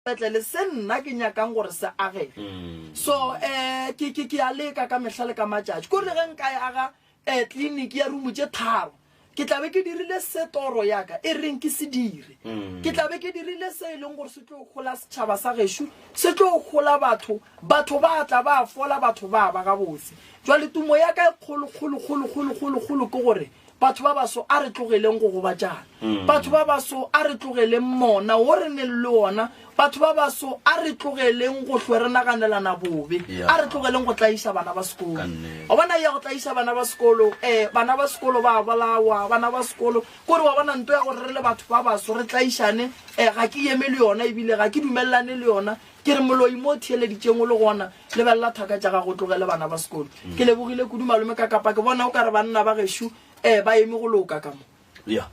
Sepetlele se nna ke nyakang gore se agege. So um ke, ke, ke a leka ka mehla le ka matšatši. Kore ge nka e aga um tleliniki ya rumo tše tharo, ke tla be ke dirile se toro ya ka e reng ke se dire. Ke tla be ke dirile se e leng gore se tlo hola setšhaba sa gešo, se tlo hola batho, batho ba tla ba fola, batho ba ba gabotse. Jwale tumo ya ka e kgolo, kgolo, kgolo, kgolo, kgolo, kgolo ke gore Batho ba baso a re tlogeleng go gobatšana. Batho ba baso a re tlogeleng mona wo re neng le wona. Batho ba baso a re tlogeleng go hlwe re naganelana bobe. A re tlogeleng go tlaiša bana ba sekolo. Wa bona ya go tlaiša bana ba sekolo, eh, bana ba sekolo ba bolawa, bana ba sekolo. Kore wa bona nto ya gore re le batho ba baso re tlaišane, eh, ga ke eme le yona ebile ga ke dumelelane le yona. Ke re moloi mo o theeleditšeng o le gona, lebelela thaka tša gago o tlogele bana ba sekolo. Ke lebogile kudu malome ka kapa ke bona o ka re banna ba gešo um ba eme go loka ka mo. Ya.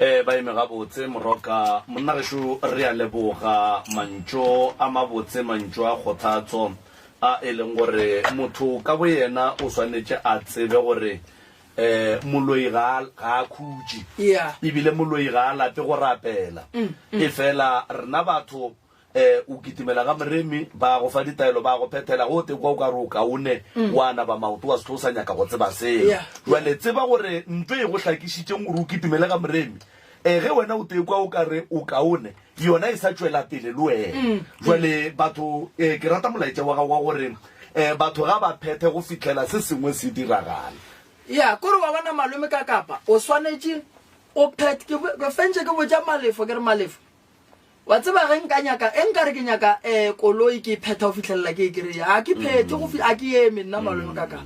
Eh, ba eme gabotse moroka monna gešo re a leboga mantšo a mabotse mantšo a kgothatso a e leng gore motho ka boyena o swanetše a tsebe gore um moloi ga a, ga a khutše Yeah. ebile moloi ga a lape go rapela e fela rena batho um o kitimela ga moremi ba go fa ditaelo ba go phethela go te kwa o ka re o kaone wa naba maoto wa se tlo sa nyaka go tseba selo Yeah. jwale tseba gore ntho e go hlakišitšeng gore o kitimele ga moremi um ge wena o te kwa o ka re o kaone yona e sa tšwela pele le wena jwale batho um ke rata molaetša wa gago wa gore um batho ga ba phethe go fihlela se sengwe se diragala Ya, kore wa bona malome ka kapa o swanetše o phet ke ke fentše ke botša Malefo ke re Malefo wa tseba ge nka nyaka e nka re ke nyaka um koloi ke e phetha go fihlelela ke e kry-a ga ke phethe go a ke eme nna malome ka kapa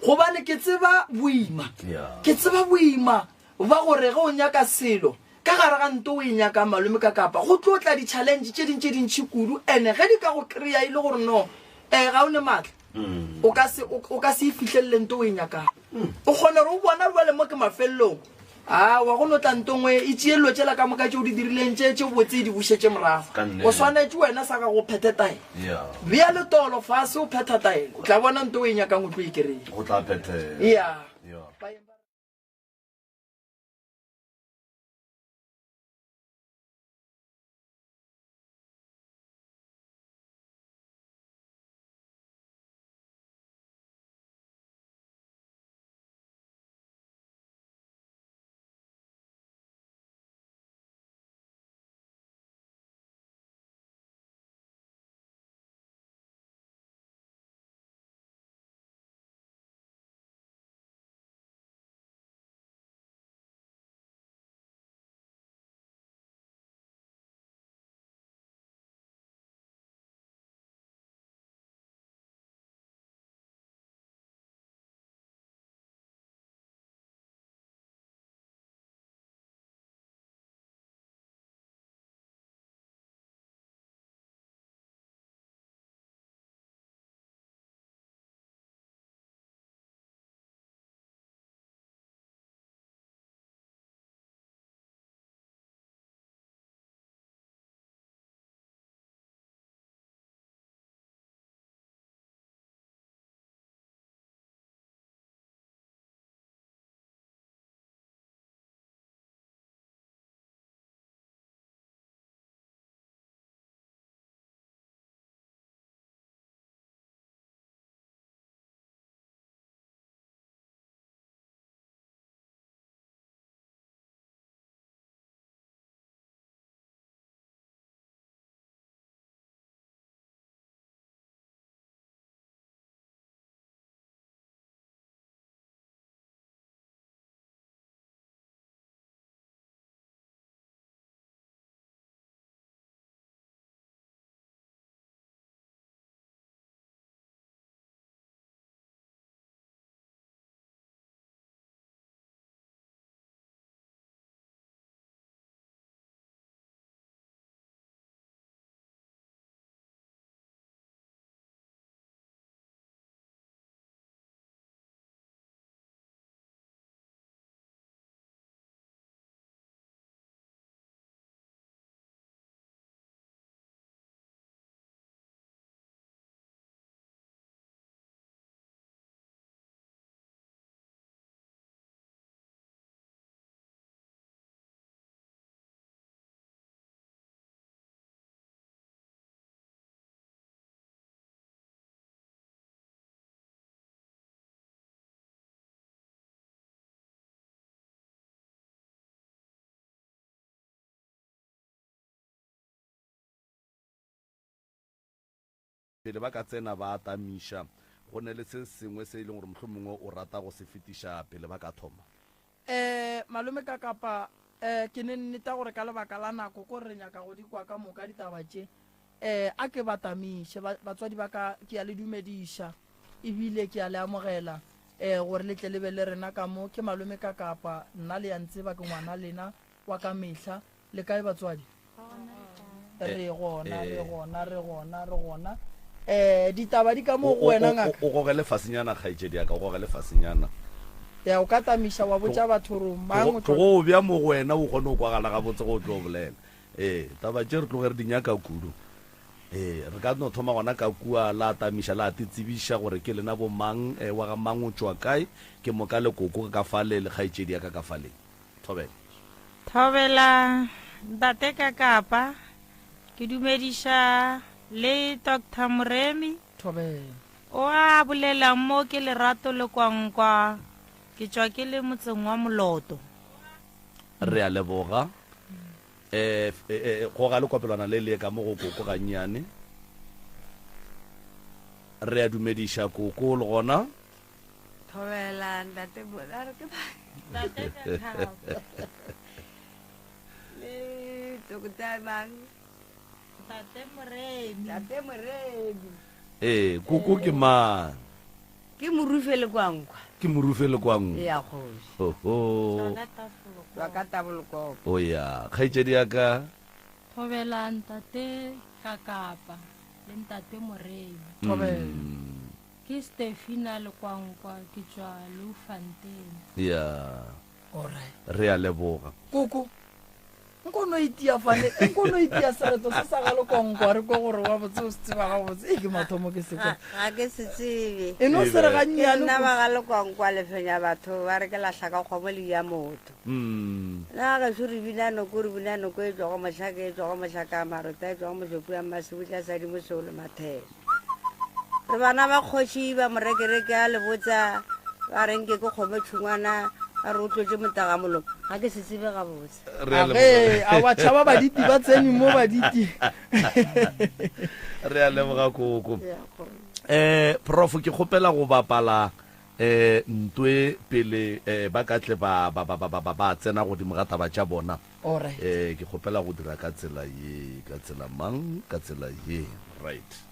gobane ke tseba boima Yeah. ke tseba boima ba gore ge o nyaka selo ka gare ga nto o e nyakang malome ka kapa go tlo tla di-challenge tše ding tše dintšhi kudu ene ge di ka go kry-a e le gore no um ga o ne maatla o ka se o ka se e fihlelele nto o e nyakang o kgona gore o bona jale mo ke mafelelong awa go no tla nto ngwe e tšee dilo tšela ka moka tšeo di dirileng tše tše botse e di bušetše morago Ka nnete. o swanetše wena sa gago o phethe taelo Yeah. bea letolo fase o phetha taelo o tla bona nto o e nyakang o tlo e kry-a go tla phethela ya Yeah. Pele ba ka tsena ba atamiša, go ne le se sengwe se e leng gore mohlomongwe o rata go se fetiša pele ba ka thoma? Ee, malome Kakapa, ee, ke ne nneta gore ka lebaka la nako ko re nyaka go di kwa ka moka ditaba tše. Ee, a ke batamiše. Ba, batswadi ba ka, ke a le dumediša ebile ke a le amogela, ee, gore le tle le be le rena ka mo. Ke malome Kakapa, nna le ya ntseba, ke ngwana lena wa ka mehla. Le kae batswadi? Re gona, re gona, re gona, re gona. Eh, ditaba di ka mo go wena ngaka. O gogele fasenyana kgaetšedi ya ka, o gogele fasenyana. Ya o ka tamiša wa botša batho gore mang o tlo. Tlogo o bja mo go wena o kgone go kwagala gabotse go tlo bolela. Ee, taba tše re tloge re di nyaka kudu. Ee, re ka no thoma gona ka kua la tamiša la te tsebiša gore ke lena bo mang, wa ga mang o tšwa kae, ke moka le koko ka fale le kgaetšedi ya ka ka fale. Thobela. Thobela, Ntate Kakapa, ke dumediša le Doctor Moremi. Thobela. O a bolelang mo ke Lerato Lekwankwa, ke tšwa ke le motseng wa Moloto. Re a leboga. Eh, eh, goga le kopelwana le le ka mo go koko gannyane. Re a dumediša koko le gona. Thobela ntate a re ke Ntate Kakapa. Le Doctor mang? Ntate Moremi. Ntate Moremi. Ee, koko ke mang? Ke Morufe Lekwankwa. Ke Morufe Lekwankwa. Ya kgoši. Oho. Tswa ka Tafolokop. Tswa ka Tafolokop. O ya, kgaetšedi ya ka. Thobela ntate Kakapa le ntate Moremi. Thobela. Ke Stefina Lekwankwa ke tšwa Loufontein. Ya. Alright. Re a leboga. Koko, nko no itia fane, nko no itia sereto se sa ga Lekwankwa re kwe gore wa botse o se tseba gabotse. E ke mathomo ke se kwa. Ga ke se tsebe. E no se re Ke gannyane. nna ba Koko. ga Lekwankwa lefenya batho ba re ke lahla ka kgomo le ya motho. Nna gešo re bina noko re bina noko e tšwago mohlaka e tšwago mohlaka a Marota e tšwago Mošopu a Mmasebutla sa Dimosou le Mathele. Re bana ba kgoši ba morekereke a le botsa ba re nke ke kgomo tšhungwana ba re o tlotše motaga molomo ga ke se tsebe gabotse. Re a Age, leboga. a wa tšhaba baditi ba tsene mo baditi. Re a leboga koko. Eh prof ke kgopela go bapala eh ntwe pele eh ba ka tle ba ba ba ba ba ba tsena godimo ga taba tša bona. Alright. Eh ke kgopela go dira ka tsela ye, ka tsela mang, ka tsela ye. Right.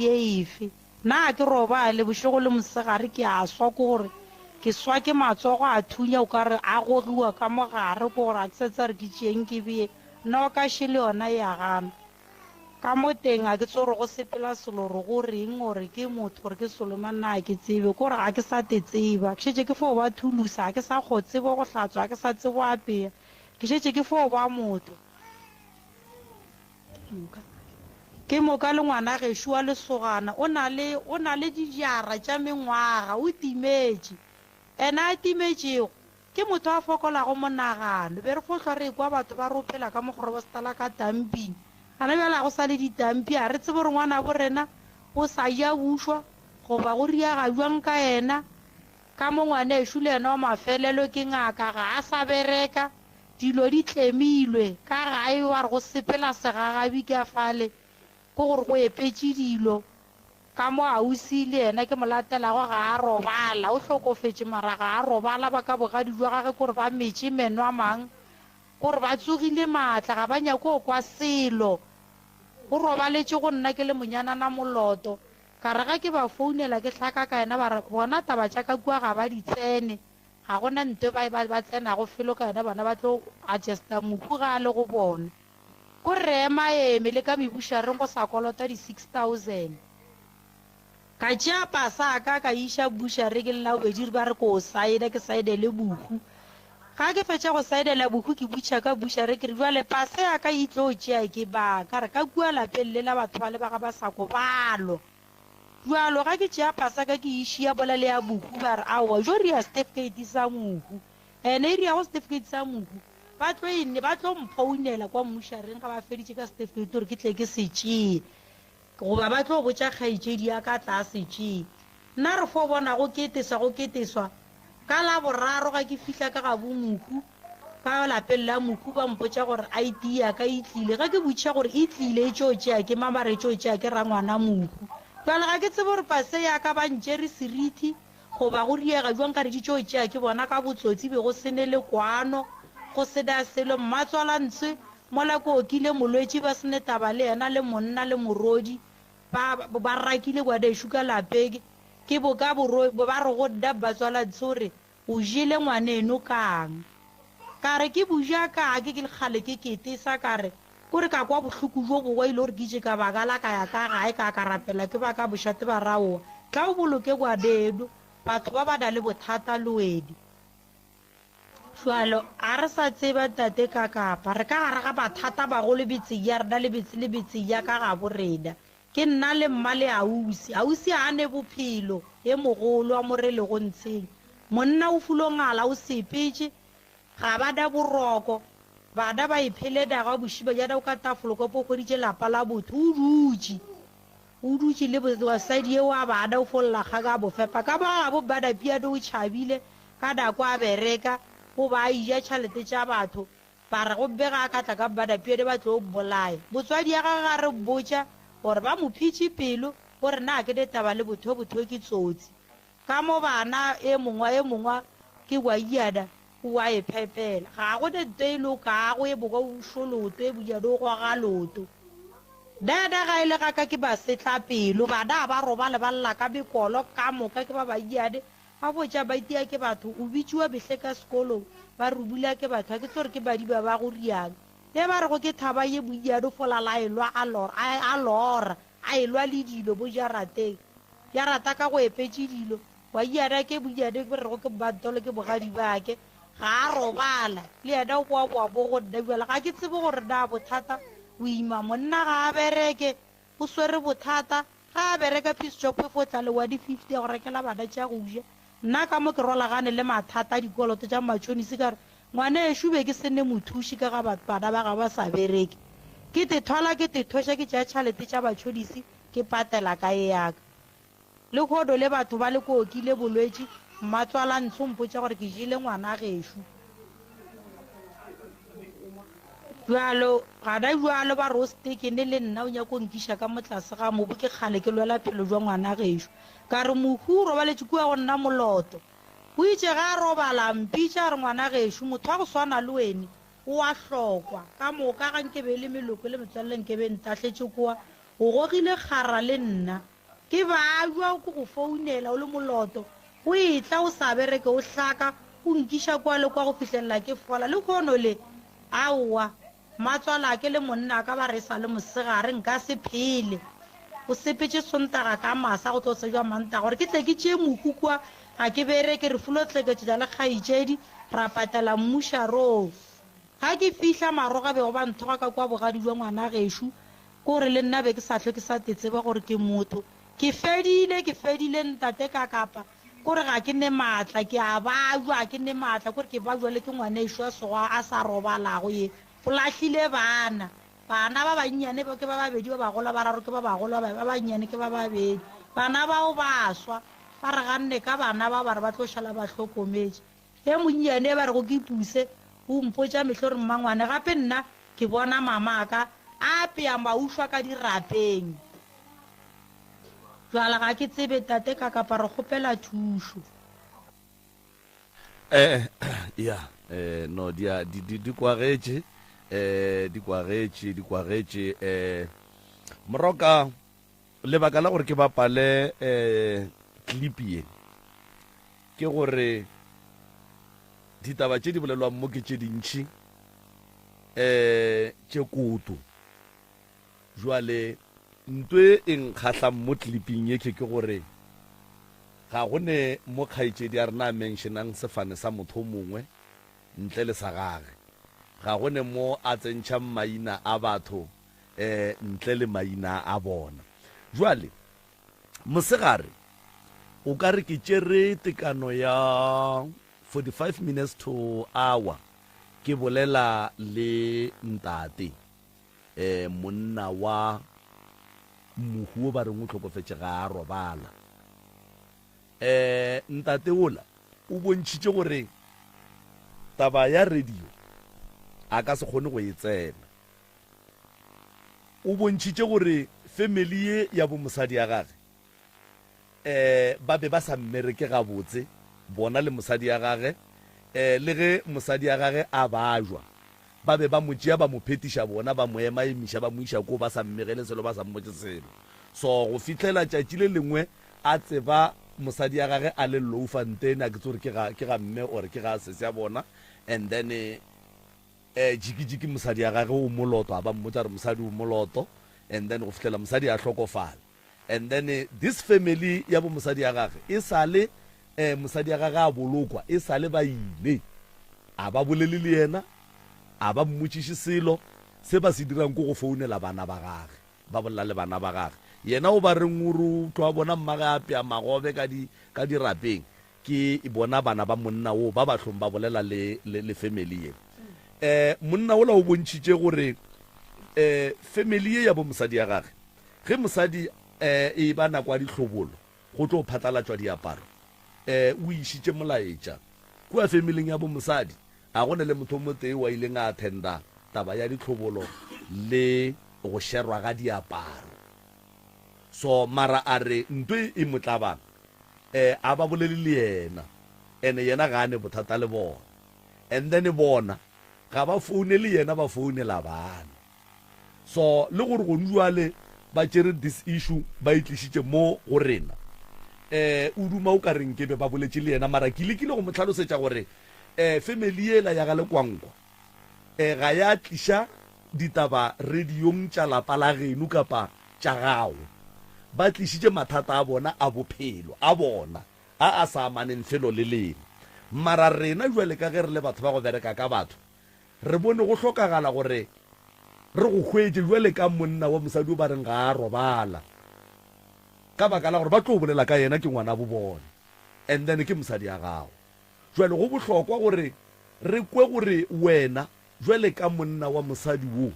ke efe. Nna ga ke robale, bošego le mosegare ke a swa, ke gore ke swa ke matsogo a thunya o ka re a gogiwa ka mo gare, ke gore ga ke sa tseba gore ke tšeeng ke bee. Noka še le yona e a gana. Ka mo teng ga ke tsebe gore go sepela selo gore go reng gore ke motho gore ke selo mang nna ga ke tsebe, ke gore ga ke sa te tseba. Ke šetše ke fo ba thulusa, ga ke sa kgo tsebo go hlatswa, ga ke sa tsebo apea, ke šetše ke fo ba motho. Ke moka le ngwana gešo wa lesogana o na le, o na le dijara tša mengwaga, o timetše. Ena a timetšego, ke motho a fokolago monagano. Be re fo hlwa re ekwa batho ba re o phela ka mokgorobositala ka tamping. Gana bjale ga go sa le ditampi, ga re tsebe gore ngwanabo rena o sa ja bušwa goba go riaga bjang ka yena. Ka mo ngwanešu le yena wa mafelelo ke ngaka, ga a sa bereka. Dilo di tlemilwe ka gae wa re go sepela segagabi ka fale ke gore go epetše dilo. Ka mo ausi le yena ke mo latelago ga a robala, o hlokofetše mara ga a robala ba ka bogadi jwa gage ke gore ba metše meno a mang, ke gore ba tsogile maatla ga ba nyake go kwa selo. O robaletše go nna ke le monyanana moloto. Ka re ga ke ba founela ke hlaka ka yena ba re bona taba tša ka kua ga ba di tsene. Ga go na nto ba, ba, ba tsenago felo ka yona, bona ba tlo adjusta mohu ga a le go bona. Ko re emaeme le ka mebušareng go sa kolota di 6000. Ka tšea pasa ya ka ka e iša bušare ke le Labobedi ba re ko saena ke saenele mohu. Ga ke fetša go saenela mohu ke butša ka bušare ke re bjale pasa ya ka e tlo tšea ke mang? Ka re ka kua lapeng le la batho ba le ba ga ba sa ko balwa. Bjalo ga ke tšea pasa ka ke e šia bola le ya mohu ba re aowa jo ria setefikeiti sa mohu ene e riago setefikeiti sa mohu ba tlo e ba tlo mphounela kwa mmušareng ga ba feditše ka setefikeiti gore ke tle ke se tšee goba ba tlo botša kgaetšedi ya ka tla se tšee nna re fo bona go keteswa go keteswa Ka Laboraro ga ke fihla ka gabo mohu, ka lapeng la mohu, ba mpotša gore ID ya ka e tlile. Ge ke botšiša gore e tlile e tšo tšea ke mang, ba re e tšo tšea ke rangwana mohu. Bjale ga ke tsebe gore pase ya ka ba ntšere seriti goba go diega bjang ka re di tšo tšea ke bona ka botsotsi, be go se ne le kwano, go se na selo. Mmatswalantswe mola ke okile molwetši ba se ne taba le yena le monna le morodi, ba ba rakile ngwanešu ka lapeng. Ke boka boro ba re go nna mmatswalantshe o re, O jele ngwaneno kang? Ka re, Ke boja kang ke le kgale ke ketesa? Ka re, Ko re ka kwa bohloko bjo bongwe e le gore ke itše ka baka la ka ya ka gae ka ka rapela ke ba ka mošate ba ra aowa, tla o boloke ngwaneno, batho ba ba na le bothata le wene. Bjalo ga re sa tseba tate ka kapa re ka gare ga mathata bagolo metseng ya rena le metse le metseng ya ka gabo rena. Ke nna le mma le ausi. Ausi ga a ne bophelo, ye mogolo a mo relego ntsheng. Monna o fulongala o sepetše, ga ba na boroko. Bana ba ipheleda ga bošiba bjana o ka Tafelkop o hweditše lapa la botho o dutše. O dutše le mosadi eo a bana o fo lla kgang a mo fepa. Ka mo gabo Mmanapiane o tšhabile ka nako a bereka o ba a eja tšhalete tša batho ba re gomme ga a ka tla ka Mmanapiane ba tlo mmolaya. Motswadi ya gagwe ga re mmotša gore ba mo phetše pelo o re na ke ne taba le botho botho ke tsotsi. Ka mo bana e mongwa e mongwa ke gwaiana o a e phepela. Ga go ne nto e lokago e mongwe o šo leoto e monyane o goga leoto. Nna ga e le ga ka ke masetlapelo. Bana ga ba robale ba lla ka mekolo ka moka ke ba bannyane. Ba botša ba itia ke batho o bitšiwa mehle ka sekolong ba re o bula ke batho ga ke tsebe gore ke badiba ba go riang. Ye ba rego ke thaba ye monnyane o folala a elwa a lora a lora a elwa le dilo mo jarateng. Jarata ka go epetše dilo wa yena ke monnyane ke rego ke mmantolo ke bogadi bake ga a robala le yena o boaboa mo go nna bjale ga ke tsebe gore na bothata o ima monna ga a bereke o swere bothata ga a bereka piece job e fo tla le wa di 50 ya go rekela bana tša go ja nna ka mo ke rolagane le mathata a dikoloto tša matšhonisi ka re ngwanešu be ke se ne mothuši ka ga bana ba ga ba sa bereke ke te thwala ke te thoša ke tšea tšhalete tša matšhonisi ke patela ka ye ya ka. Lehono le batho ba le kookile bolwetši, mmatswalantsho mpotša gore ke jele ngwana gešo. Bjalo, gana bjalo ba re o stekene le nna o nyako nkiša ka mo tlase ga mobu ke kgale ke lwela phelo jwa ngwana gešo. Ka re mohu o robaletše kua go nna moloto. O itše ge a robala a mpitša a re ngwana gešo motho wa go swana le wene o a hlokwa. Ka moka ga nke be e le meloko le metswalle nke be e ntahletše koa. O gogile kgara le nna. Ke babja ke go founela o le moloto, o etla o sa bereke o hlaka, o nkiša kua le kua go fihlelela ke fola. Lehono le, aowa, mmatswalake le monnaka ba re e sa le mosegare nka se phele. O sepetše Sontaga ka masa go tlo tsejwa Mantaga gore ke tle ke tšee mohu kua, ga ke bereke, re fulo tleketšetša le kgaetšedi ra patela mmušaroo. Ga ke fihla maroga bego ba nthoga ka kua bogadi bja ngwanagešo, Ke gore le nna be ke sa hlwe ke sa te tseba gore ke motho. Ke fedile, ke fedile ntate ka kapa. Ke gore ga ke ne maatla, ke a babja, ga ke ne maatla. Ke gore ke babja le ke ngwanešo a sego a sa robalago ye. O lahlile bana. Bana ba bannyane ba ke ba babedi, ba bagolo ba bararo ke ba bagolo, ba bannyane ke ba babedi. Bana bao ba swa. Ba re ganne ka bana bao ba re ba tlo šala ba hlokometše. Ye monnyane e ba rego ke Puse o mpotša mehlo re mmangwane gape nna ke bona mamaka a apea maušwa ka dirapeng. Jwale ga ke tsebe tate ka kapa re kgopela thušo. Eh ya eh no di a di di di kwagetše eh di kwagetše di kwagetše eh moroka lebaka la gore ke bapale eh clip ye Ke gore ditaba tše di bolelwang mo ke tše dintši um tše koto. Jwale nto e e nkgahlang mo clipping ye ke ke gore ga go ne mo kgaetšedi a rena a mentionang sefane sa motho o mongwe ntle le sa gage. Ga go ne mo a tsentšhang maina a batho um ntle le maina a bona. Jwale Mosegare o ka re ke tšere tekano ya 45 minutes to hour ke bolela le ntate, eh, monna wa mohu o ba reng o hlokofetše ga a robala. Eh, ntate ola o bontšhitše gore taba ya radio a ka se kgone go e tsena. O bontšhitše gore family ye ya bo mosadi ya gage eh ba be ba sa mmereke gabotse bona le mosadi ya gage eh le ge mosadi ya gage a bajwa ba be ba mo tšea ba mo phetiša bona ba mo ema emiša ba mo iša koo ba sa mmegele selo ba sa mmotše selo so go fihlela tšatši le lengwe a tseba mosadi ya gage a le Louwfontein a ke tsebe gore ke ga ke ga mme or ke ga sesi ya bona and then Eh jiki jiki mosadi ya gage o moloto a ba mmotsa gore mosadi o moloto and then go fihlela mosadi a hlokofala and then this family ya bo mosadi ya gage e sale eh mosadi ya gage a bolokwa e sale ba ile a ba bolele le yena a ba mmotšiše selo se ba se dirang ko go founela bana ba gage ba bolela le bana ba gage yena o ba reng o re o tlo a bona mmage a apea magobe ka di ka dirapeng Ke bona bana ba monna wo ba bahlong ba bolela le, le, le family ye. Eh, monna wola o bontšhitše gore eh, family ye ya bo mosadi ya gage, ge mosadi eh, e ba nako ya dihlobolo, go tlo phatlalatšwa diaparo, eh, o išitše molaetša kua familing ya bo mosadi. A go ne le motho o motee wa ileng a attenda taba ya dihlobolo le go sherwa ga diaparo. So mara a re nto e mo tlabang eh a ba bolele le yena ene yena ga a ne bothata le bona and then bona ga ba founele yena ba founela bana so le gore gone jwale ba tšere this issue ba e tlišitše mo go rena eh o duma o ka re nkebe ba boletše le yena mara ke lekile go mo hlalosetša gore eh family yela ya ga Lekwankwa eh ga ya tliša ditaba radiong tša lapa la geno kapa tša gago. Ba tlišitše mathata a bona a bophelo, a bona, a a sa amaneng felo le lena. Mara rena bjale ka ge re le batho ba go bereka ka batho, re bone go hlokagala gore re go hwetše bjale ka monna wa mosadi o ba reng ga a robala, ka baka la gore ba tlo bolela ka yena ke ngwanabo bona, and then ke mosadi ya gago. Bjale go bohlokwa gore re kwe gore wena bjale ka monna wa mosadi wo,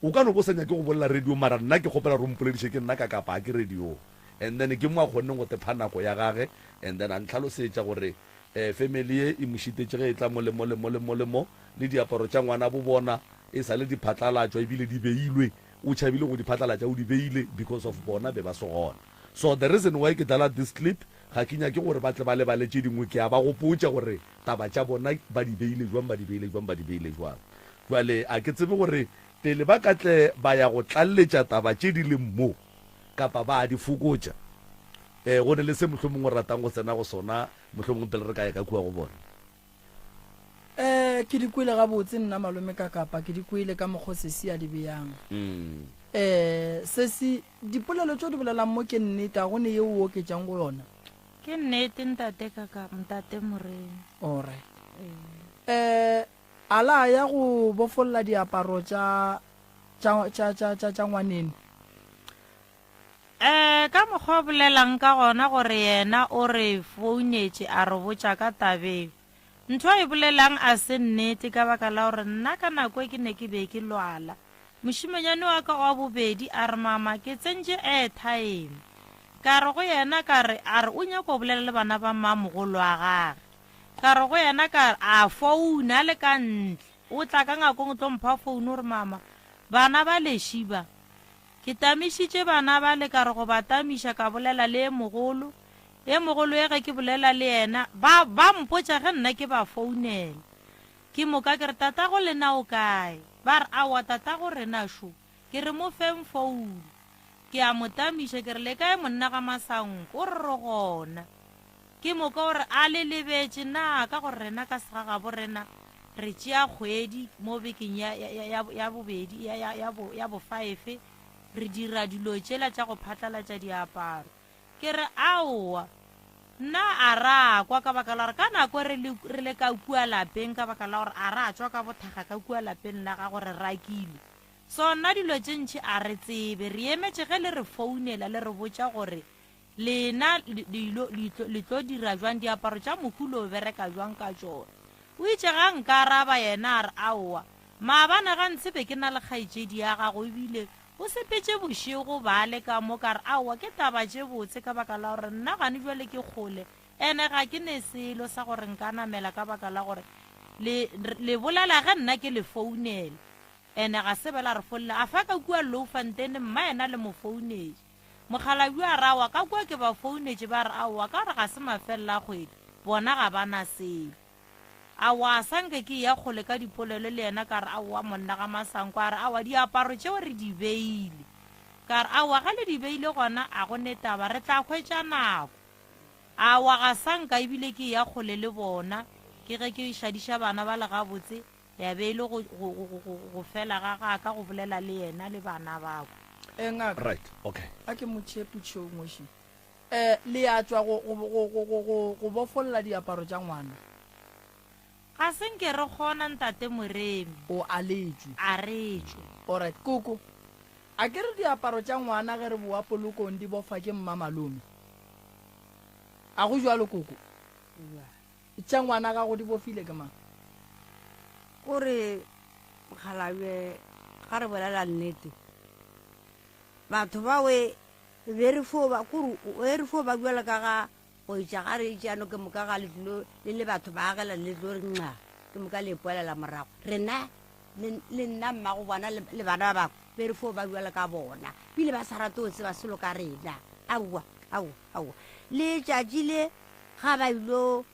O ka no bo sa nyake go bolela radio mara nna ke kgopela gore o mpolediše ke nna ka kapa ga ke radio. And then ke mo a kgonneng go tepha nako ya gage and then a ntlhalosetša gore eh family ye e mo šitetše ge e tla mo le mo le mo le mo le mo le diaparo tša ngwana bo bona e sa le di phatlalatšwa ebile di beilwe o tšhabile go di phatlalatša o di beile because of bona be ba se gona. So the reason why ke dlala this clip ga ke nyake gore ba tle ba lebale tše dingwe ke a ba gopotša gore taba tša bona ba di beile jwang ba di beile jwang ba di beile jwang. Bjale a ke tsebe gore pele ba ka tle ba ya go tlaleletša taba tše di leng mo. kapa ba a di fokotša. Um go ne le se mohlomongwe o ratang go tsena go sona, mohlomongwe pele re ka ya ka kua go bona? Um ke di kwele gabotse nna malome ka kapa ke di kwele ka mokgo sesi a di beyang. Um sesi, dipolelo tšo di bolelang mo ke nnete, a go ne yeo o oketšang go yona? Ke nnete ntate ka ka, ntate Moremi. Alright. Um a la ya go bofolla diaparo tša, tša, tša, tša, tša, tša ngwaneno? Ee, ka mokgwa o bolelang ka gona gore yena o re founetše a re botša ka tabeng. Ntho a e bolelang a se nnete ka baka la gore nna ka nako e ke ne ke be ke lwala. Mošemanyane wa ka wa bobedi a re, Mama, ke tsentše airtime. Ka re go yena ka re, a re o nyako bolela le bana ba mmamogolo wa gage. Ka re go yena ka re, a founa a le ka ntle. O tla ka ngakong o tlo mpha founu o re, Mama, bana ba leši ba. Ke tamišitše bana bale ka re go ba tamiša ka bolela le e mogolo, e mogolo e ge ke bolela le yena ba, ba mpotša ge nna ke ba founela. Ke moka ke re, Tatago lena o kae? Ba re, Aowa tatago rena šo. Ke re, Mo feng founu. Ke a mo tamiša ke re, Le kae monna ga Masanko? O re, Re gona. Ke moka o re, A le lebetše na ka gore rena ka segagabo rena re tšea kgwedi mo bekeng ya, ya, ya, ya, ya bobedi, ya, ya, ya, bo, ya bofaefe, re dira dilo tšela tša go phatlalatša diaparo. Ke re, Aowa, nna a ra kwa ka baka la gore ka nako re le, re le ka kua lapeng ka baka la gore a ra tšwa ka bothakga ka kua lapeng la gago re rakilwe. So nna dilo tše ntši a re tsebe, re emetše ge le re founela le re botša gore Lena le, le ilo, le tlo, le tlo dira bjang diaparo tša mohu lo bereka bjang ka tšona? O itše ge a nkaraba yena a re, Aowa, maabane ga ntshe be ke na le kgaetšedi ya gago ebile o sepetše bošego bale ka mo. Ka re, Aowa, ke taba tše botse ka baka la gore nna gane bjale ke kgole ene ga ke ne selo sa gore nka namela ka baka la gore le, le bolela ge nna ke le founela ene ga se be la re folla. A fa ka kua Loufontein mma yena le mo founetše. Mokgalabje a re, Aowa, ka kua ke ba founetše ba re aowa ka gore ga se mafelelo a kgwedi, bona ga ba na selo. Aowa, a sa nke ke eya kgole ka dipolelo le yena ka re aowa monna ga Masanko a re aowa diaparo tšeo re di beile. Ka re aowa ge le di beile gona a go ne taba re tla hwetša nako. Aowa ga sa nka ebile ke eya kgole le bona ke ge ke šadiša bana bale gabotse Ya be e le go, go, go, go, go fela ga ga ka go bolela le yena le bana ba kwa. Eh, ngaka. Right, okay. A ke mo tšee potšišo nngwe še. Eh, le ya tšwa go, go, go, go, go, go, go bofolla diaparo tša ngwana? Ga se nke re kgona, Ntate Moremi. O, a le tšwe? A re tšwe. Alright, koko. A ke re diaparo tša ngwana ge re bowa polokong di bofa ke mmamalome? A go bjalo, koko? Go bjalo. Tša ngwana gago di bofile ke mang? Ko re mokgalabje ga re bolela nnete batho ba we be re fo ba kore e re fo ba bjalo ka ga go etša ga re etšano ke moka ga le tlilo le le batho ba agela le tlo re nxa ke moka le ipoelela morago rena le nna mmago bona le bana ba bangwe be re fo ba bjalo ka bona bile ba sa rate go tseba selo ka rena aowa aowa aowa letšatši le Ga ba ilo,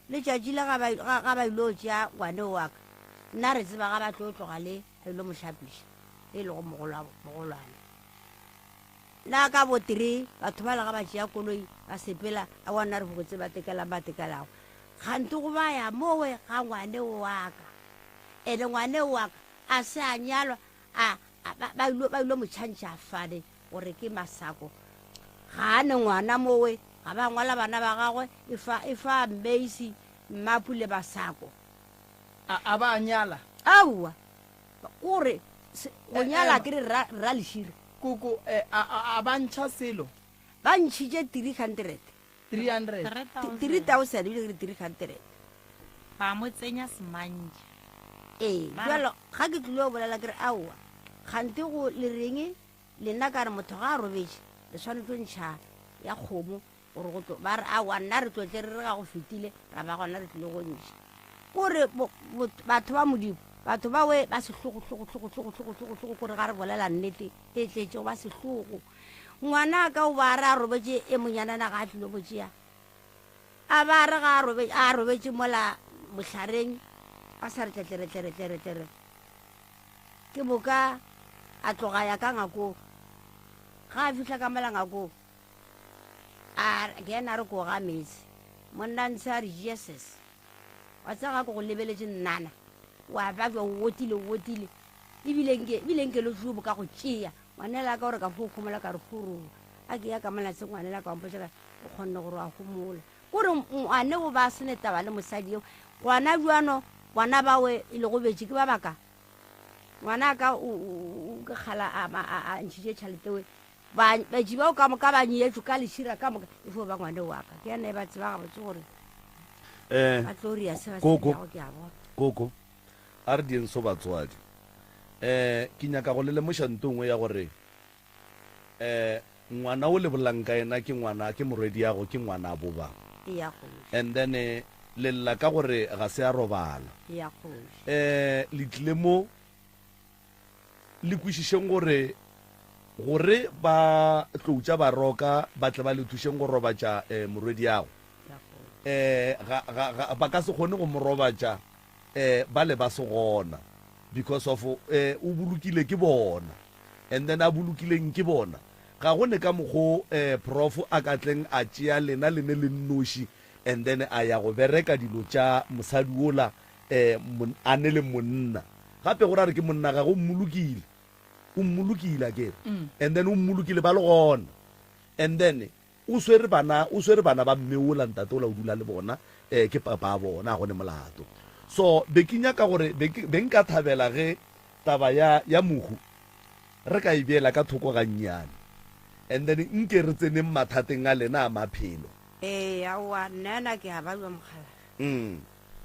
letšatši le ga ba, ga, ga ba ilo tšea ngwane wa ka, nna re tseba ga ba tlo tloga le a ilo mo hlapiša, e lego mogolwa, mogolwane. Nna ka bo three, batho bale ga ba tšea koloi, ba sepela, aowa nna re fokotse ba tekelang ba tekelago. Kganthe go ba ya mowe ga ngwane wa ka. Ene ngwane wa ka a se a nyalwa, a, a, ba, ba ilo, ba ilo mo tšhantšha fale gore ke masako. Ga a ne ngwana mowe, ga ba ngwala bana ba gagwe, e fa, e fa Mmeisi, Mmapu le Masako. A, a ba a nyala? Aowa, kore se, go Eh, nyala eh, ke re rra, rra Lešira. Koko, eh, a, a, a ba ntšha selo? Ba ntšhitše 300. 300. 3000 ebile ke re 300. Ba mo tsenya semantši. Ee, Ba re- bjalo ga ke tlile go bolela ke re aowa, kgante go le reng Le nna ka re, Motho ga a robetše, le swanetše go ntšha ya kgomo gore go tlo. Ba re, Aowa, nna re tlo tle re re ga go fetile, ra ba gona re tlile go ntšha. Kore batho ba Modimo, batho ba we ba sehlogo, hlogo, hlogo, hlogo, hlogo, hlogo, hlogo, kore ga re bolela nnete e tletšego, ba sehlogo. Ngwana ka o ba re a robetše e monyanana ga a tlile go tšea, a ba re ga a robetše mola mohlareng, a sa re tletlere, tlere, tlere, tlere. Ke moka a tloga a ya ka ngakong. Ga a fihla ka mola ngakong, a ke yena a re ko ga meetse. Monna ntshe a re, Jesus, wa tseba ga ke go lebeletše nnana, wa babja o otile, o otile, ebile nke, ebile nke le tšobo ka go tšea. Ngwanela ka gore ka fo homola ka re foroa. A ke ya ka mola se ngwanela ka mpotša ka o kgonne gore wa homola. Kore ngwane o ba sene taba le mosadi eo. Gona bjano bona bawe e le go betše ke ba baka. Ngwana ka o o ke kgala a a ntšhitše tšhelete we. Ba betši bao ka moka ba nyetšwe ka lešira ka moka e fo ba ngwane wa ka. Ke yena e ba tseba gabotse gore Eh, ba tlo ria se ba se Koko. dirago ke a bona. Koko. A re dieng so batswadi. Um ke nyaka go le lemoša nto nngwe ya gore um ngwana o le bolang ka yena ke ngwana ke morwediago ke ngwanabo ba. Eya kgoši. And then le lla ka gore ga se a robala. Eya kgoši. Um le tlile mo le kwešišeng gore gore ba tlou tša baroka ba tle ba le thušeng go robatša um morwediago. Eya kgoši. Um ga ga ga ba ka se kgone go mo robatša eh bale ba se gona because of eh o bolokile ke bona and then a bolokileng ke bona ga go ne ka mokgo eh prof a ka tleng a tšea lena le ne le nnoši and then a ya go bereka dilo tša mosadi wola eh a ne le monna gape go ra re ke monna gagwe o mmolokile o mmolokile akere and then o mmolokile ba le gona and then O swere bana, o swere bana ba mme wola, ntate wola o dula le bona, eh, ke papa a bona, a go ne molato. So, be ke nyaka gore, be ke, be nka thabela ge taba ya, ya mohu re ka e beela ka thoko gannyane, and then nke re tseneng mathateng a lena a maphelo. Ee, aowa, nna ena ke a babja mokgalabje. Mm.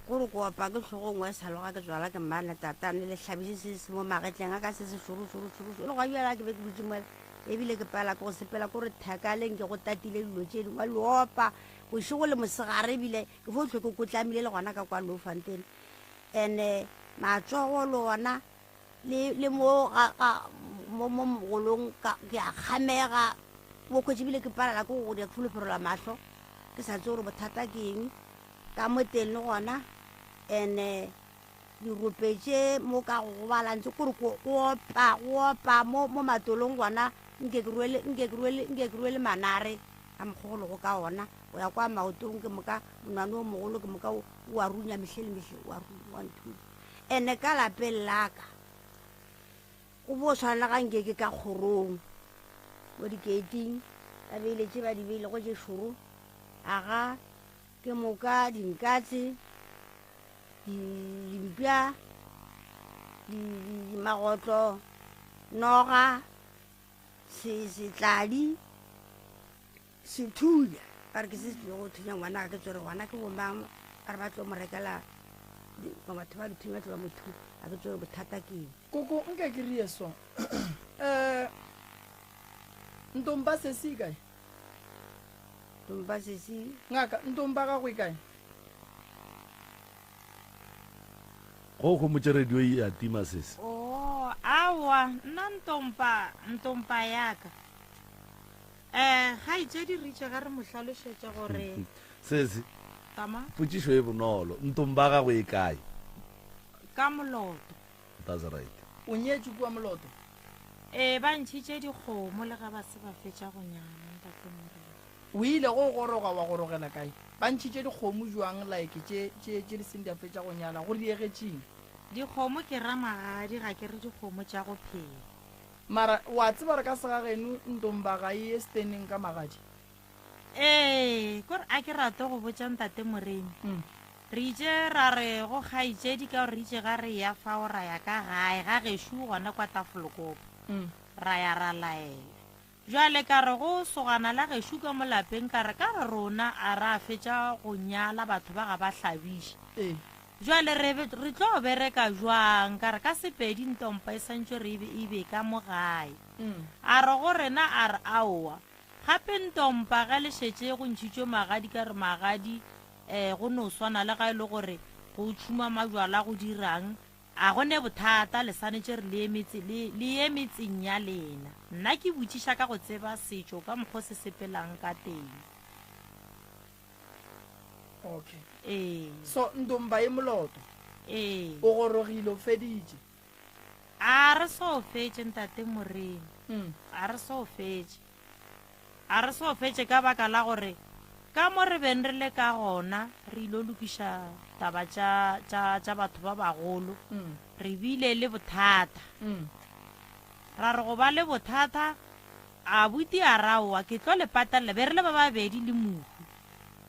Kore ke opa ke hlogong wa sa loga ke tswala ke mmane tatane le hlabiše se se mo magetleng a ka se se šoro šoro šoro šoro le gwa bjala ke be ke dutše mola ebile ke pala ke go sepela kore thaka le nke go tatile dilo tše dingwe le opa bošego le mosegare ebile ke fo hlwe ke kotlamile le gona ka kwa Lofontein and-e matsogo le ona le le mo ga ga mo mo mogolong ka ke a kgamega bo khwetše ebile ke palela ke go dia ke foloferola mahlo ke sa tsebe gore bothata ke eng Ka mo teng le gona ene dirope tše mo ka go gobala ntse kore go opa go opa mo mo matolong gona nke ke rwele nke ke rwele nke ke rwele manare ka mokgwa go lego ka ona go ya kwa maotong ke moka monwane o mogolo ke moka o a runya mehle le mehle o a runya wa nthunya ene ka lapeng laka go bo swana le ga nke ke ka kgorong mo dikeiting ba beile tše ba di beilego tše šoro aga Ke moka dinkatse, dimpša, magotlo, noga, setladi, sethunya. Ba re ke se se tlilego go thunya ngwana ga ke tsore gona ke bomang ba re ba tlo mo rekela batho ba dithunya ba tlo ba mo thunya ga ke tsore bothata ke eng. Koko nka ke rie so um ntomba sesi kae? Ntomba sesi. Ngaka, ntomba gago e kae? Go homotše radio e a tima sesi. Oh, aowa, nna ntompa, ntompa ya ka. Eh, kgaetšedi re itše ga re mo hlalošetša gore. Sesi, Tama. potšišo e bonolo, ntomba gago e kae? Ka Moloto. That's right. O nyetšwe kua Moloto? Ee, ba ntšhitše dikgomo le ge ba se ba fetša go nyala, Ntate Morena. O ile go goroga wa gorogela kae? Ba ntšhitše dikgomo jwang like tše, tše, tše di seng di a fetša go nyala? Go diegetšeng? Dikgomo ke ra magadi, ga ke re dikgomo tša go phela. Mara wa tseba gore ka segageno ntomba ga e ye steneng ka magadi? Ee, kore a ke rate go botša Ntate Moremi. Re itše ra re go kgaetšedi ka gore re itše ga re eya fao ra ya ka gae ga gešo gona kwa Tafelkop, ra ya ra laela. Bjale ka re go sogana la gešo ka mo lapeng ka re ka re rona a ra fetša go nyala batho ba ga ba hlabiše. Bjale re re tlo bereka jwang ka re ka Sepedi ntompa e santšwe re e be ka mo gae. A re go rena a re aowa Gape ntompa ge le šetše go ntšhitšwe magadi ka re magadi um go no swana le ga e le gore go tšhuma majwala go dirang a go ne bothata le swanetše re le ye metse le le ye metseng ya lena. Nna ke botšiša ka go tseba setšo ka mokgo se sepelang ka teng. Okay. Ee. So ntompa e moloto. Ee. O gorogile o feditše. A re so fetše ntate Moremi. A re so fetše. A re so fetše ka baka la gore ka mo re beng re le ka gona re ilo lokiša taba tša, tša, tša batho ba bagolo. Re bile le bothata. Ra re go ba le bothata, abuti a re aowa ke tlo le patalela. Be re le ba babedi le mohu.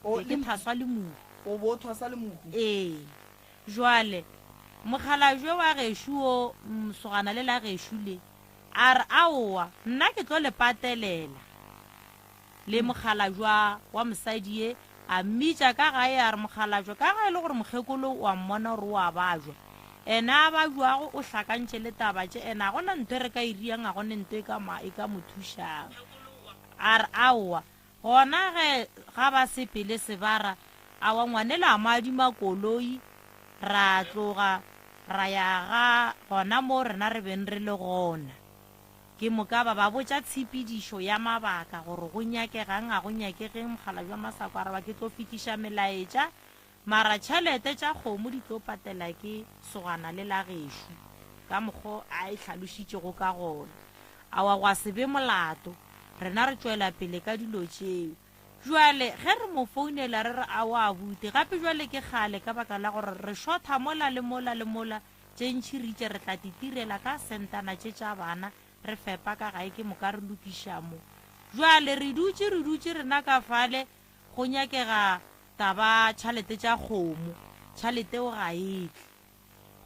O, Be ke le, thaswa le mohu. o bo o thwasa le mohu? Ee. Jwale, mokgalabje wa gešo wo, mosogana le la gešo le, A re, Aowa, nna ke tlo le patelela. Le mokgalabjwa wa mosadi ye a mmitša ka gae a re, Mokgalabjwa, ka ge e le gore mokgekolo o a mmona gore o a bajwa, ene a bajwago o hlakantše le taba tše, ene a go na ntho e re ka e riang, a go ne ntho e ka, e ka mo thušang. A re, Aowa, gona ge ga ba sepele sebara, aowa ngwanela a mo adima koloi, Ra tloga ra ya ga gona moo rena re beng re le gona. Ke moka ba ba botša tshepedišo ya mabaka gore go nyakegang a go nyakegeng. Mokgalabje wa Masako a re ba ke tlo fetiša melaetša mara tšhelete tša kgomo di tlo patela ke sogana le la gešo ka mokgo a e hlalošitšego ka gona. Awa gwa se be molato rena re tšwela pele ka dilo tšeo. Bjale, ge re mo founela re re, Aowa, abuti, gape bjale ke kgale ka baka la gore re šotha mola le mola le mola, tše ntši re itše re tla di tirela ka sentana tše tša bana, re fepa ka gae ke moka re lokiša mo. Bjale re dutše re dutše rena ka fale, go nyakega taba tšhalete tša kgomo, tšhaleteo ga e tle.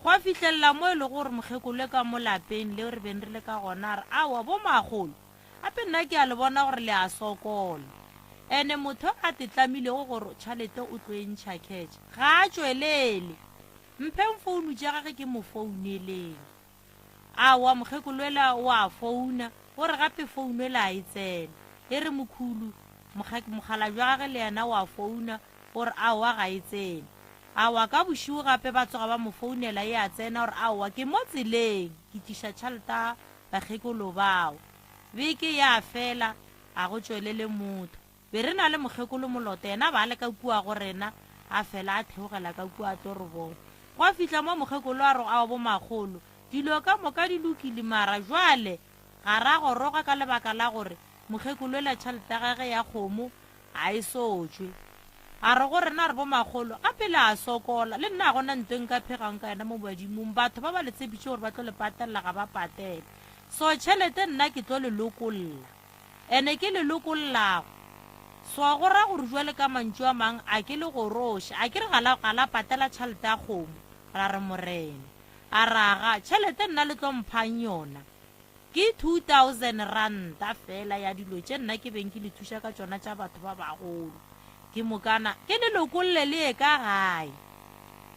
Gwa fihlelela mo e lego gore mokgekolo ka mo lapeng leo re beng re le ka gona a re, Aowa, bomakgolo, gape nna ke a le bona gore le a sokola. Ene motho a te tlamilego gore tšhalete o tlo e ntšha cash, ga a tšwelele. Mpheng founu tša gage ke mo founeleng. Aowa, mokgekolo ela o a founa, o re gape founu ela a e tsene. E re mokhulu, mokgalabje wa gage le yena o a founa, o re aowa ga e tsene. Aowa, ka bošego gape ba tsoga ba mo founela e a tsena o re aowa ke mo tseleng ke tliša tšhalta bakgekolo bao. Beke ya fela a go tšwelele motho. Be re na le mokgekolo Moloto yena ba le ka kua go rena a fela a theogela ka kua a tlo re bona. Gwa fihla mo mokgekolo a re aowa bomakgolo dilo ka moka di lokile mara jwale ga ra goroga ka lebaka la gore mokgekolo ela tšhalta gage ya kgomo Ga e so tšwe. A re go rena, re bomakgolo, gape le a sokola. Le nna ga go na nto e nka phegang ka yona mo badimong. Batho ba ba le tshepišitše gore ba tlo le patelela ga ba patele. So tšhelete nna ke tlo le lokolla. Ene ke le lokollago. So go ra gore jwale ka mantšu a mang a ke le goroše. A ke re ga la, ga la patela tšhelete ya kgomo? Ra re morena. A re aga, tšhelete nna le tlo mphang yona? Ke 2000 ranta feela ya dilo tše nna ke beng ke le thuša ka tšona tša batho ba bagolo. Ke mokana ke le lokolle le ye ka gae.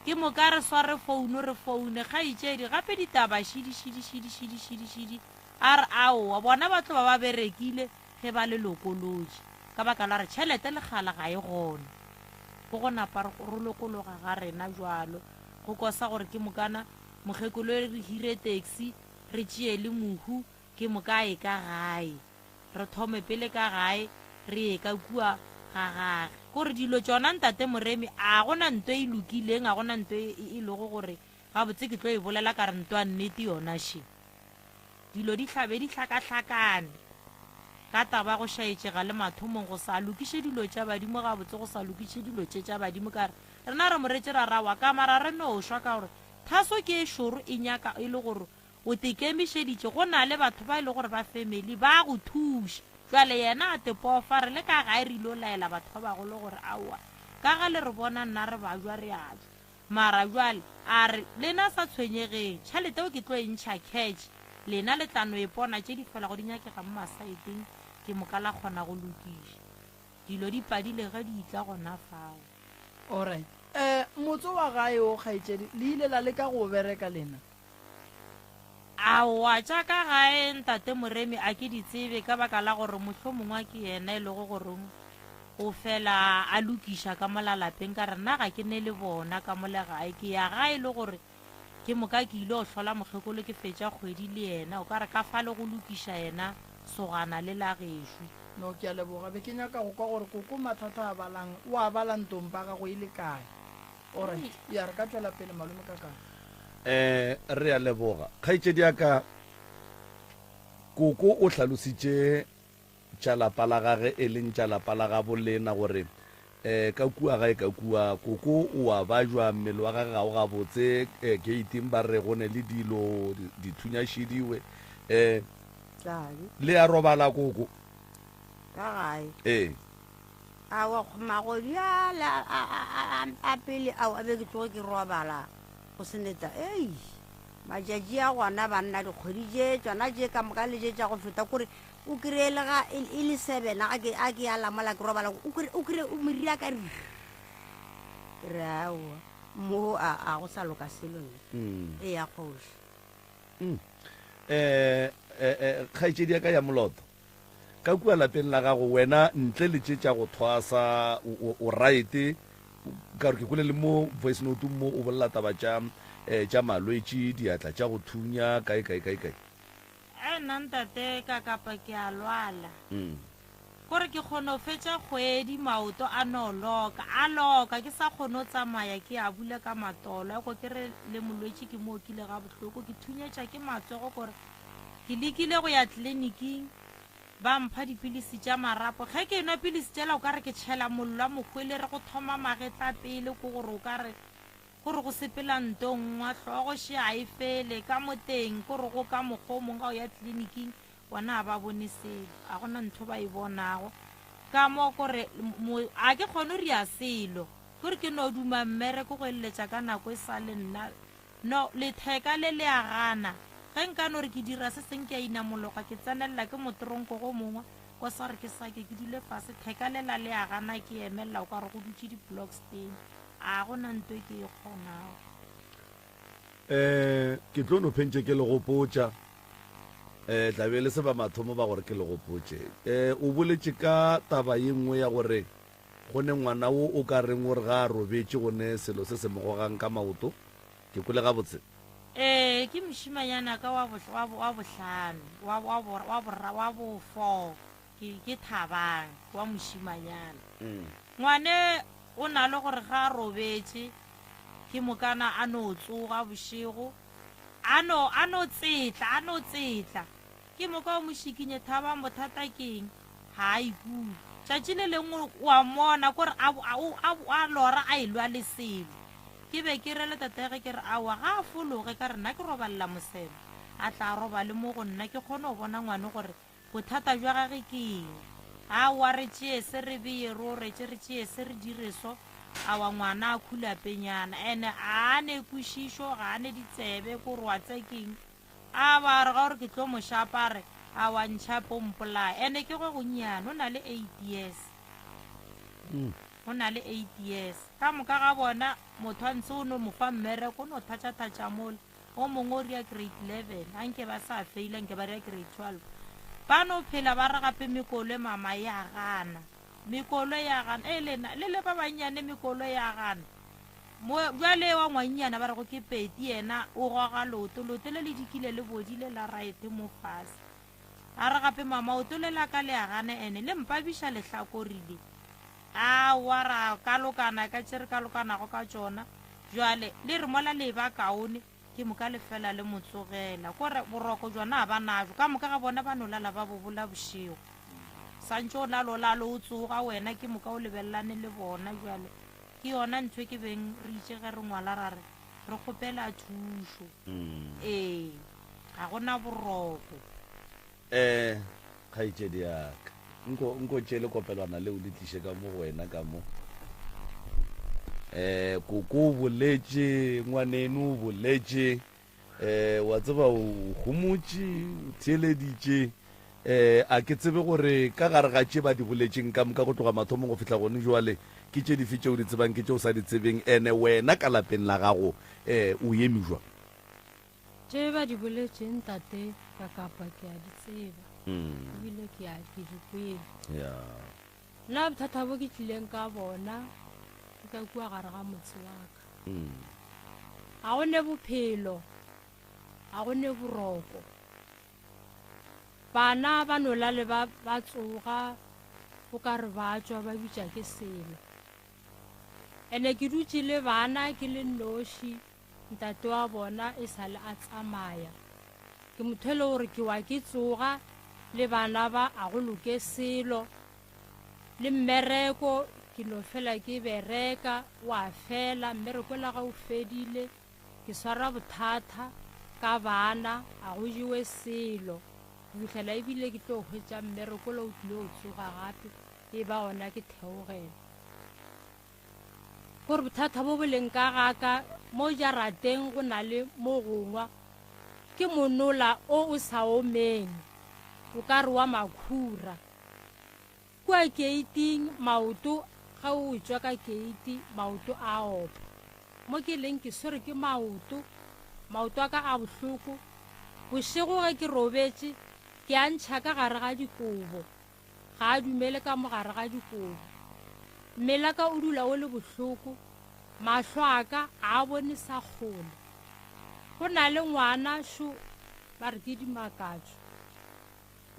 Ke moka re sware founo re foune, kgaetšedi, gape ditaba šidi, šidi, šidi, šidi, šidi, šidi. A re, Aowa, bona ba tlo ba ba berekile ge ba le lokolotše, ka baka la gore tšhelete lekgala ga e gona. Ke go napa re lokologa ga rena bjalo, go kosa gore ke mokana mokgekolo re hire taxi, Re tšee le mohu, ke moka a ye ka gae. Re thome pele ka gae, re ye ka kua ga gage. Kore dilo tšona, Ntate Moremi, a go na nto e lokileng, a go na nto e, e lego gore gabotse ke tlo e bolela ka re nto ya nnete yona še. Dilo di hlabe di hlakahlakane ka taba ya go šaetšega le mathomong, go sa lokiše dilo tša badimo gabotse, go sa lokiše dilo tše tša badimo. Ka re rena re moretše ra rawa ka mara re no šwa ka gore Thaso ke e šoro e nyaka e le gore o te kemišeditše go na le batho ba e le gore ba family ba go thuša jwale yena a te pofa re le ka gae re ilo laela batho ba bagolo gore aowa ka ga le re bona nna re bajwa re a tšwa mara jwale a re lena sa tshwenyegeng tšhalete o ke tlo e ntšha cash lena le tla no e pona tše di felago di nyakega mo masaeteng ke moka la kgona go lokiša dilo di padile ge di tla gona fao. Alright. Eh, motse wa gae o, kgaetšedi, le ile la leka go o bereka lena? Aowa, tša ka gae, Ntate Moremi, a ke di tsebe ka baka la gore mohlomongwa ke yena e lego gore o fela a lokiša ka mola lapeng ka re nna ga ke ne le bona ka mole gae. Ke ya gae e le gore Ke moka ke ile go hlola mokgekolo ke fetša kgwedi le yena, o ka re ka fale go lokiša yena sogana le la gešo. No, ke a leboga. Be ke nyaka go kwa gore koko mathata a balang, o a bala ntompa gago e le kae. Alright. Ya, re ka tšwela pele malome ka kae. Eh, re a leboga. Kgaetšedi ya ka. Koko o hlalositše tša lapa la gage e leng tša lapa la gabo lena gore um ka kua gae ka kua koko o a bajwa mmele wa gage ga o gabotse um gate-ing ba re go ne le dilo dithunya šidiwe um Tladi. le a robala koko Ka gae. Ee. Aowa magodi ale a, a, a, a, a pele ao a be ke tloge ke robala go se neta. Ei, matšatši a gona banna dikgwedi tše tšona tše ka moka le tše tša go feta kore o kry-e le ga e, e le seven a ke a ke ya lamola ke robala o kry o kry meriri a ka re ke re aowa mo a a go sa loka selo nna Mm. e ya kgoši Mm. Eh, eh, eh, kgaetšedi ya ka ya moloto Ka kua lapeng la gago, wena ntle le tše tša go thwasa, o, o, o right. Ka gore ke kwele le mo voice note mo o bolela taba tša, eh, tša malwetši, diatla tša go thunya, kae, kae, kae, kae. Ee, nna ntate ka kapa ke a lwala. Kore ke kgone go fetša kgwedi maoto a no loka, a loka, ke sa kgone go tsamaya, ke a bula ka matolo. Eko ke re le molwetši ke mo okile gabohloko, ke thunyetša ke matsogo kore Ke lekile go ya tleliniking, ba mpha dipilisi tša marapo. Ge ke enwa pilisi tšela o ka re ke tšhela mollo wa mohwelere go thoma magetla pele, ko gore o ka re ko re go sepela nto nngwa, hlogo še a e fele, ka mo teng ko re go ka mokgwa o mongwe ga o ya tleliniking bona ga ba bone selo, ga gona ntho ba e bonago. Ka mo ko re ga ke kgone go ria selo, ko re ke no duma mmereko go eleletša ka nako e sa le nna No, letheka le le a gana. Ge nka no re ke dira se seng ke a inamologa, ke tsenelela ke motronko go mongwe, kwa sa re ke sa ke ke dule fase, theka lela le a gana ke emelela o ka re go dutše di-blocks teng. A go na nto e ke e kgonago. Um ke tlo no phentše ke le gopotša, um tla be le se ba mathomo ba gore ke le gopotše. Um o boletše ka taba ye nngwe ya gore go ne ngwana wo o ka reng o re ga a robetše go ne selo se se mo gogang ka maoto. Ke kwele gabotse? Ee, ke mošemanyana ka wa, wa, wa bohlano, wa, wa, wa, wa, wa bo four, ke, ke Thabang, wa mošemanyana. Mm. Ngwane o na le gore ga a robetše, ke mokana a no tsoga bošego, a no, a no tsetla, a no tsetla. Ke moka o mo šikinye, Thabang, bothata ke eng? Ga a ikutlwe. Tšatši le lengwe o a mmona, kore a, a, a, a lora a elwa le selo. Ke be ke rele tatagwe ke re, Aowa, ga a fologe, ka re nna ke robalela mosebe, a tla a robale mo go nna, ke kgone go bona ngwane gore bothata bja gage ke eng. Aowa, re tšee se re beye re oretše, re tšee se re dire so. Aowa, ngwana a khulapenyana. Ene ga a ne kwešišo, ga a ne ditsebe, ko re wa tse ke eng. A ba re ga o re ke tlo mo šapa, a re, Aowa, ntšhape o mpolaye. Ene ke go gonnyane, o na le eight years. O na le eight years. Ka moka ga bona, motho a ntshe o no mo fa mmereko, o no thatša-thatša mola. O mongwe o ria grade 11, a nke ba sa feila, nke ba ria grade 12. Ba no phela ba re gape mekolo mama ya gana. Mekolo ya gana. Ee lena, le le ba bannyane mekolo ya gana. Mo, bjale wa ngwannyana ba rego ke Peti yena o goga leoto, leoto le le dikile le bodile la raete mo fase. A re gape mama oto le la ka le a gana ene le mpabiša lehlakori le. Aowa ra kalokana ka tše re kalokanago ka tšona. Bjale le re mola le eba kaone ke moka le fela le mo tsogela. Kore boroko bjona a ba najo ka moka ga bona ba no lala ba bobola bošego. Santše o lala o lala o tsoga wena ke moka o lebelelane le bona bjale. Ke yona ntho e ke beng re itše ge re ngwala ra re re kgopela thušo. Ee. Ga go na boroko. Eh, kgaetšedi ya ka, nko, nko tšee lekopelwana leo le tliše ka mo go wena ka mo. Eh, koko o boletše, ngwaneno o boletše, eh, wa tseba o homotše, o theeleditše. Eh, a ke tsebe gore ka gare ga tše ba di boletšeng ka moka go tloga mathomong go fihla gone jwale, ke tše dife tše o di tsebang, ke tše o sa di tsebeng, ene wena ka lapeng la gago, eh, o eme jwang? Tše ba di boletšeng tate ka kapa ke a di tseba ebile ke a ke di kwele. Nna bothata bo ke tlileng ka bona ke ka kua gare ga motse wa ka. Ga go ne bophelo, ga go ne boroko. Bana ba no lale ba ba tsoga o ka re ba tšwa ba bitša ke selo. Ene ke dutše le bana ke le nnoši. Ntate wa bona e sa le a tsamaya. Ke motho e le gore ke wa ke tsoga le bana ba a go loke selo. Le mmereko ke no fela ke bereka wa fela, mmereko la ge o fedile ke swara bothata ka bana a go jewe selo. Go fihlela ebile ke tlo hwetša mmereko le o tlile o tsoga gape e ba gona ke theogela. Gore bothata bo bo leng ka ga ka mo jarateng go na le mo gongwa ke monola o o sa omeng o ka re wa makhura. Kua keiting maoto ge o tšwa ka keiti maoto a opa. Mo ke leng ke swere ke maoto, maoto a ka a bohloko. Bošego ge ke robetše ke a ntšha ka gare ga dikobo. Ga a dumele ka mo gare ga dikobo. Mmele ka o dula o le bohloko, mahlo a ka a a bone sa kgole. Go na le ngwana šo ba re ke Dimakatšo.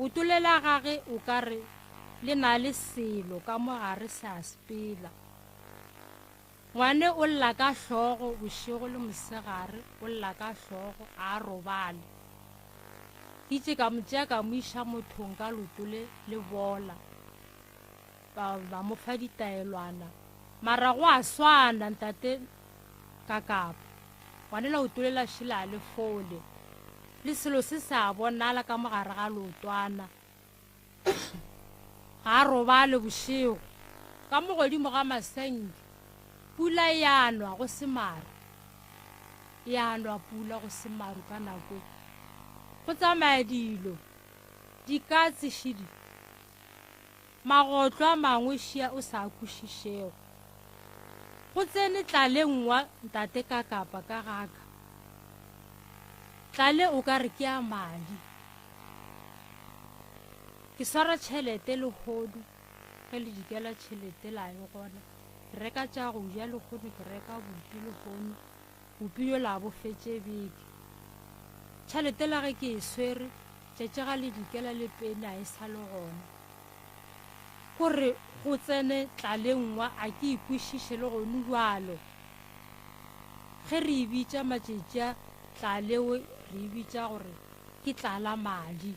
Oto le la gage o ka re le na le selo ka mo gare se a sepela. Ngwane o lla ka hlogo bošego le mosegare, o lla ka hlogo, a a robale. Ke itše ka mo tšea ka mo iša mothong ka loto le le bola, ba, ba mo fa ditaelwana. Mara go a swana, ntate Kakapa. Ngwane leoto le la šele a le fole. Le selo se se a bonala ka mo gare ga leotwana. Ga a robale bošego. Ka mo godimo ga masenke, pula e a nwa go se maru. E a nwa pula go se maru ka nako e. Go tsamaya dilo, dikatse šidi, magotlo a mangwe šia o sa a kwešišego. Go tsene tlale nngwa ntate ka kapa ka gaka. Tlale o ka re ke ya madi. Ke swara tšhelete lehodu ge le dikela tšhelete la e gona. Ke reka tša go ja lehono, ke reka bupi lehono, bupi yola a bo fetše beke. Tšhelete la ge ke e swere, tšatši ga le dikela le peni a e sa le gona. Kore go tsene tlalengwa a ke e kwešiše le gonu bjalo. Ge re e bitša matšatši a tlalewe re e bitša gore ke tlala madi.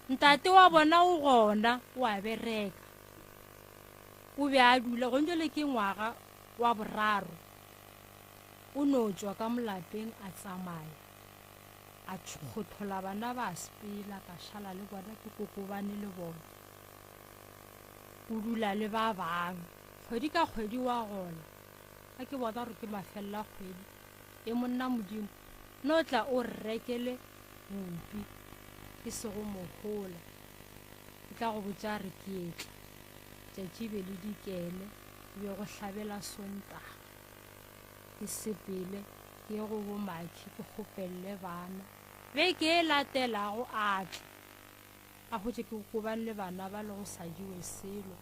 Ntate wa bona o gona o a bereka. O be a dula gone jwale ke ngwaga wa boraro. O no tšwa ka molapeng a tsamaya. A kgothola bana ba sepela ka šala le bona ke kokobane le bona. O dula le ba bang. Kgwedi ka kgwedi wa gola. Ga ke bona gore ke mafelela kgwedi. E monna Modimo, no tla o re rekele bupi, e sego mohola. Ke tla go botša re ke etla. Tšatši be le dikele, e be go hlabela Sontaga. Ke sepele ke ye go boMakhi ke kgopelele bana. Beke e latelago a tla, a hwetše ke kokobane le bana ba le go sa jewe selo.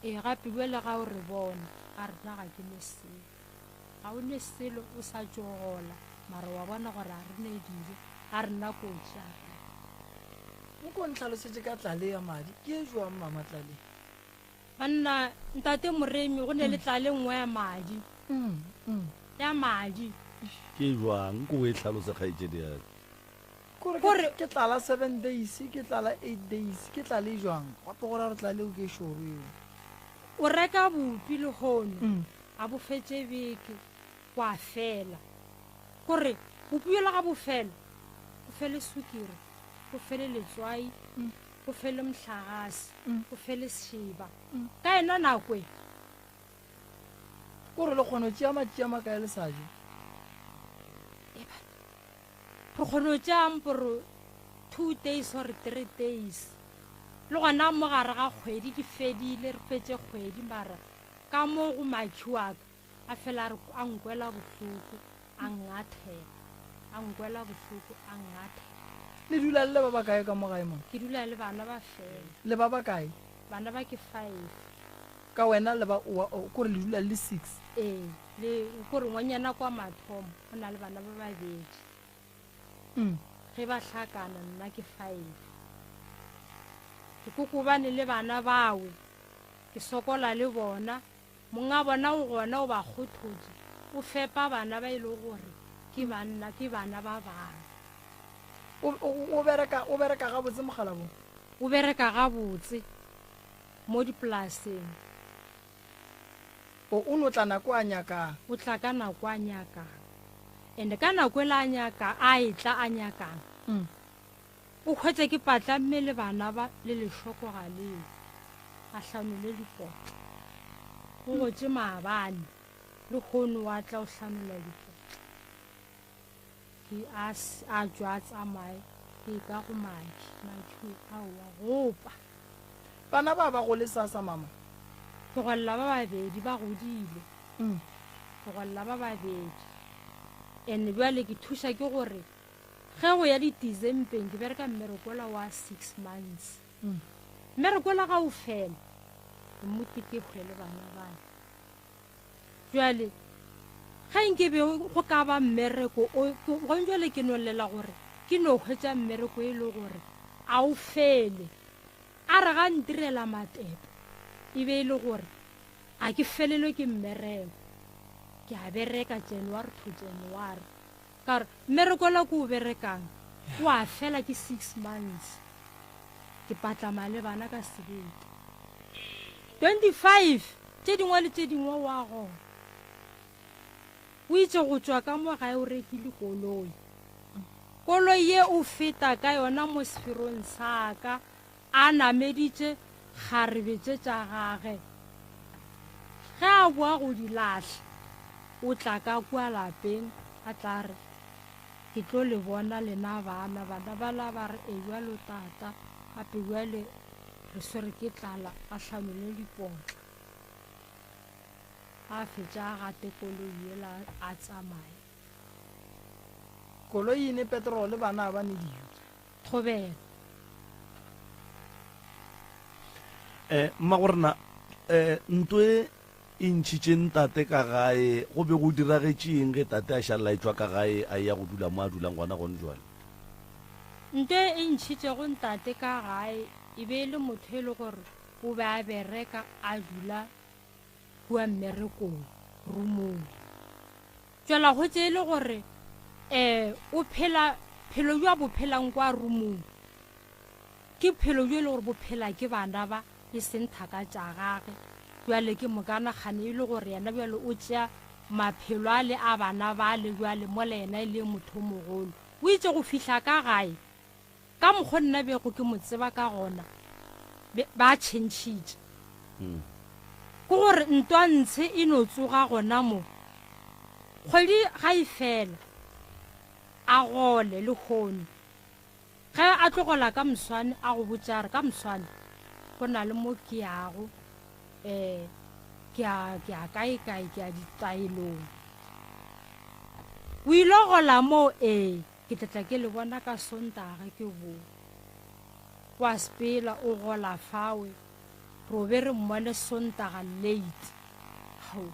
Ee, gape bjale ga o re bona, a re na ga ke ne selo. Ga o ne selo o sa tšo gola, mara wa bona gore a re ne dijo, a re na kotsi a re. Nko ntlhalosetše ka tlale ya madi, ke e jwang mama tlale? Banna, ntate Moremi, go ne le tlale nngwe ya madi. Ya madi. Ke jwang? Nko o e hlalose kgaetšedi ya ka. Kore ke, ke tlala seven days, ke tlala eight days, ke tlale jwang? Gape go ra gore tlale eo ke e šoro eo. O reka bupi lehono, a bo fetše beke, gwa fela. Kore bupi bjola ga bo fela, go fele sukiri, go fele letswai, go fele mohlagase, go fele sešeba. Ka yona nako e. Kore le kgona go tšea matšatši a makae le sa je? Re kgona go tšea mporo two days or three days. Le gona mo gare ga kgwedi di fedile, re fetše kgwedi mara ka mo go makhi wa ka a fela a re a nkwela bohloko a nngathela, a nkwela bohloko a nngathela. Le dula le le ba bakae ka mo gae mo? Ke dula le bana ba fela. Le ba bakae? Bana ba ke five. Ka wena le ba oa, kore le dula le le six? Ee, le kore ngwanyana kwa mathomo o na le bana ba babedi. Ge ba hlakana nna ke five. Ke kokobane le bana bawe, ke sokola le bona. Monga bona o gona o ba kgothotše, o fepa bana ba e lego gore ke banna, ke bana ba bangwe. O, o, o bereka, o bereka gabotse mokgalabo? O bereka gabotse mo dipolaseng. O, o no tla nako a nyakang. O tla ka nako a nyakang. And ka nako ela a nyaka, a etla a nyakang. Mm. O hwetša ke patlamme le bana ba le lešoko ga leo. A hlanole dipotla. O gotše maabane, lehono wa tla o hlanola dipotla. Ke a, a tšwa a tsamaye, ke e ka go Maki. Maki, aowa, gopa. Bana ba ba gole sasa, mama? Tlogelela ba babedi, ba godile. Mm. Tlogelela ba babedi. And bjale ke thuša ke gore ge go ya di-Decembeng ke bereka mmerekola wa six months. Mm. Mmerekola ga o fela, mmuti ke hwe le bana bale. Bjale, ge nke be go ka ba mmereko o, gong bjale ke no llela gore ke no hwetša mmereko e le gore a o fele. A re ga ntirela matepe, e be e le gore ga ke felelwe ke mmereko. Ke a bereka January to January. Ka gore mmereko ola ke o berekang o a fela ke six months. Ke patlama le bana ka sebete. 25 tše dingwe le tše dingwe wa gona. O itše go tšwa ka mo gae o rekile koloi. Koloi ye o feta ka yona mo seferong sa ka a nameditše kgarebe tše tša gage. Ge a boa go di lahla, o tla ka kua lapeng a tla re, Ke tlo le bona lena bana. Bana bala ba re, E bjalo tata, gape bjale re swere ke tlala. A hlanole dipotla. A fetša a gate koloi yela a tsamaye. Koloi e ne petrole bana a ba ne dijo. Thobela. Eh, mmagorena, eh, nto e e ntšhitše ntate ka gae, go be go diragetše eng ge tate a šalela a etšwa ka gae a eya go dula mo a dulang gona gone jwale? Nto e ntšhitšego ntate ka gae e be e le motho e le gore o be a bereka a dula kua mmerekong, rumong. Tšwela hwetše e le gore um o phela phelo bjo a bo phelang kwa rumong ke phelo bjo e le gore bo phela ke bana ba e seng thaka tša gage. Bjale ke moka nagane e le gore yena bjale o tšea maphelo ale a bana bale bjale mola yena e le motho o mogolo. O itše go fihla ka gae Ka mokgo nna bego ke mo tseba ka gona, be, ba tšhentšhitše. Ke gore ntwa ntshe e no tsoga gona mo. Kgwedi ga e fela, a gole lehono. Ge a tlogola ka moswane, a go botša a re, ka moswane go na le mo ke yago, um ke ya, ke ya kae-kae, ke ya ditaelong. O ile gola moo, ee. Ke tla tla ke le bona ka Sontaga ke boa. Wa sepela o gola fawe, ro be re mmone Sontaga late. Hao,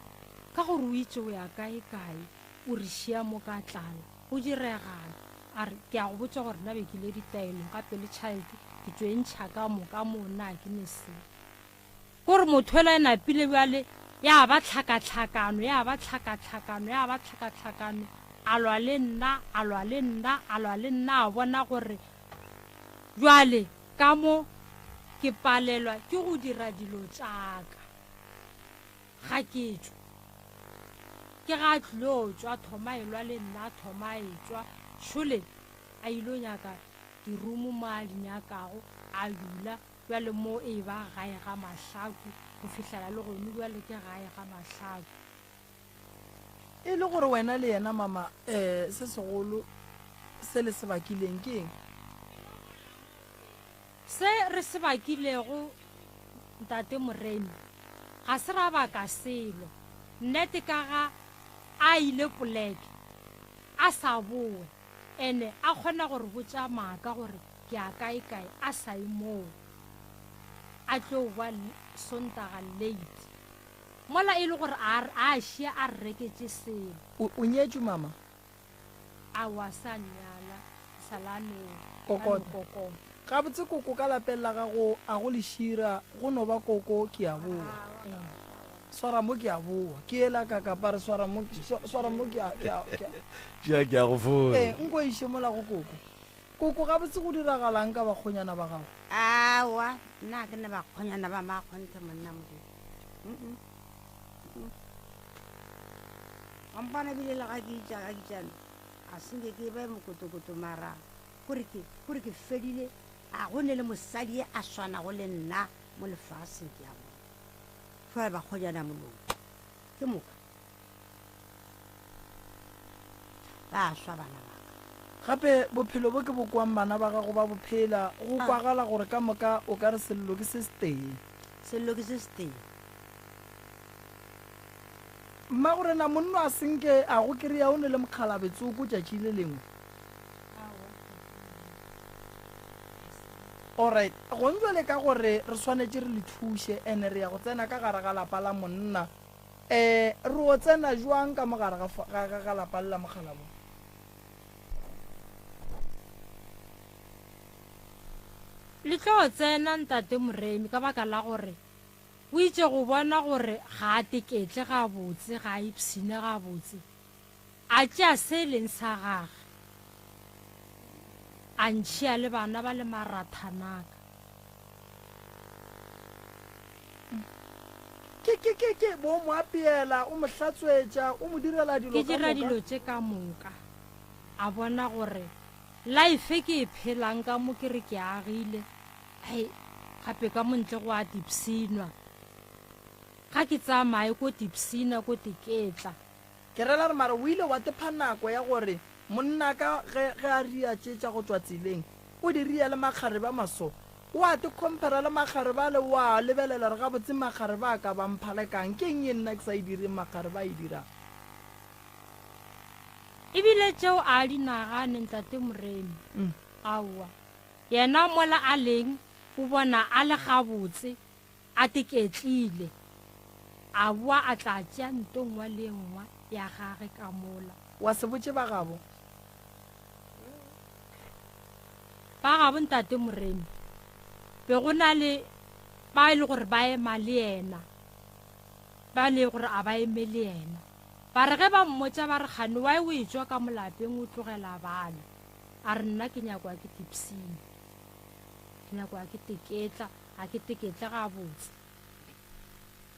ka gore o itše o ya kae kae, o re šia mo ka tlala. Go diregang? A re, ke a go botša gore nna be ke ile ditaelong gape le child ke tšo e ntšha ka mo, ka moo nna ga ke ne selo. Ko re motho yola e napile bjale ya ba tlhakatlhakano, ya ba tlhakatlhakano, ya ba tlhakatlhakano, a lwa le nna, a lwa le nna, a lwa le nna, a bona gore bjale ka mo ke palelwa ke go dira dilo tša ka. Ga ke tšwe. Ke ga a tlilo tšwa, thoma a elwa le nna, thoma a etšwa. Šole a ilo nyaka dirumo mo a di nyakago, a dula. Bjale mo e eba gae ga mahlaku, go fihlela le gonu bjale ke gae ga mahlaku. E le gore wena le yena mama um se segolo se le se bakileng ke eng? Se re se bakilego Ntate Moremi, ga se ra baka selo. Nnete ka ga a ile poleke a sa bowe, ene a kgona go re botša maaka gore ke a kae kae a sa ye moo a tlo ba Sontaga late mola e le gore a a šia a re reketše selo. O, o nyetšwe mama? Aowa sa nyala, ke sa la no, Kokota. la no kokota. Gabotse koko ka lapeng la gago a go lešira go no ba koko ke a boa. Swara mo ke a boa. Ke ela ka kapa re swara mo, swara mo ke a, ke a, ke a. Tšea ke a go fora. Ee, nko iše mola go koko. Koko, gabotse go diragalang ka bakgonyana ba gago? Aowa, nna ga ke na bakgonyana ba makgonthe monna Modimo. Mm-mm. Mm-mm. Wa mpona bile le ga ke itša ga ke tšano, ga se nke ke be mokotokoto mara kore ke kore ke fedile a go ne le mosadi ye a swanago le nna mo lefaseng ke a bona. Jwale bakgonyana molomo ke moka. Ba swa bana ba ka. Gape bophelo bo ke bo kwang bana ba gago ba bo phela, go kwagala gore ka moka o ka re sello ke se setee. Sello ke se setee. Mmagorena monno a se nke a go kry-a o ne le mokgalabje tsoko tšatši le lengwe. Alright, gong jwale ka gore re swanetše re le thuše and re ya go tsena ka gare ga lapa la monna E, re o tsena jwang ka mo gare ga, ga, ga, ga lapa le la mokgalabo? Le tlo tsena, Ntate Moremi, ka baka la gore o itše go bona gore ga a teketle gabotse, ga a ipshine gabotse, a tšea se e leng sa gage, a ntšhia le bana ba le marathanaka. Ke, ke, ke, ke, bo mo apeela, o mo hlatswetša, o mo direla dilo Ke ka dira moka. dilo tše ka moka. A bona gore life ke e phelang ka mo ke re ke agile, hei, gape ka mo ntle go a tipshinwa. Ga ke tsamaye ko tipshina ko teketla. Ke rela gore mara o ile wa tepha nako ya gore monnaka ge, ge a ria tše tša go tšwa tseleng, o di ria le makgarebe a maso. O a te compara le makgarebe ale, o a lebelela gore gabotse makgarebe a ka ba mpha le kang, ke eng ye nna ke sa e direng makgarebe a e dirang? Ebile tšeo a di nagane Ntate Moremi. Aowa. Yena mola a leng o bona a le gabotse, a teketlile. A boa a tla tšea nto nngwa le nngwa ya gage ka mola. Wa se botše ba gabo? Ba gabo Ntate Moremi be go na le ba e le gore ba ema le yena, ba le gore a ba eme le yena. Ba re ge ba mmotša ba re kgane why o etšwa ka molapeng o tlogela bana? A re nna ke nyakwa ke tipsina, ke nyakwa ke teketla, ga ke teketle gabotse.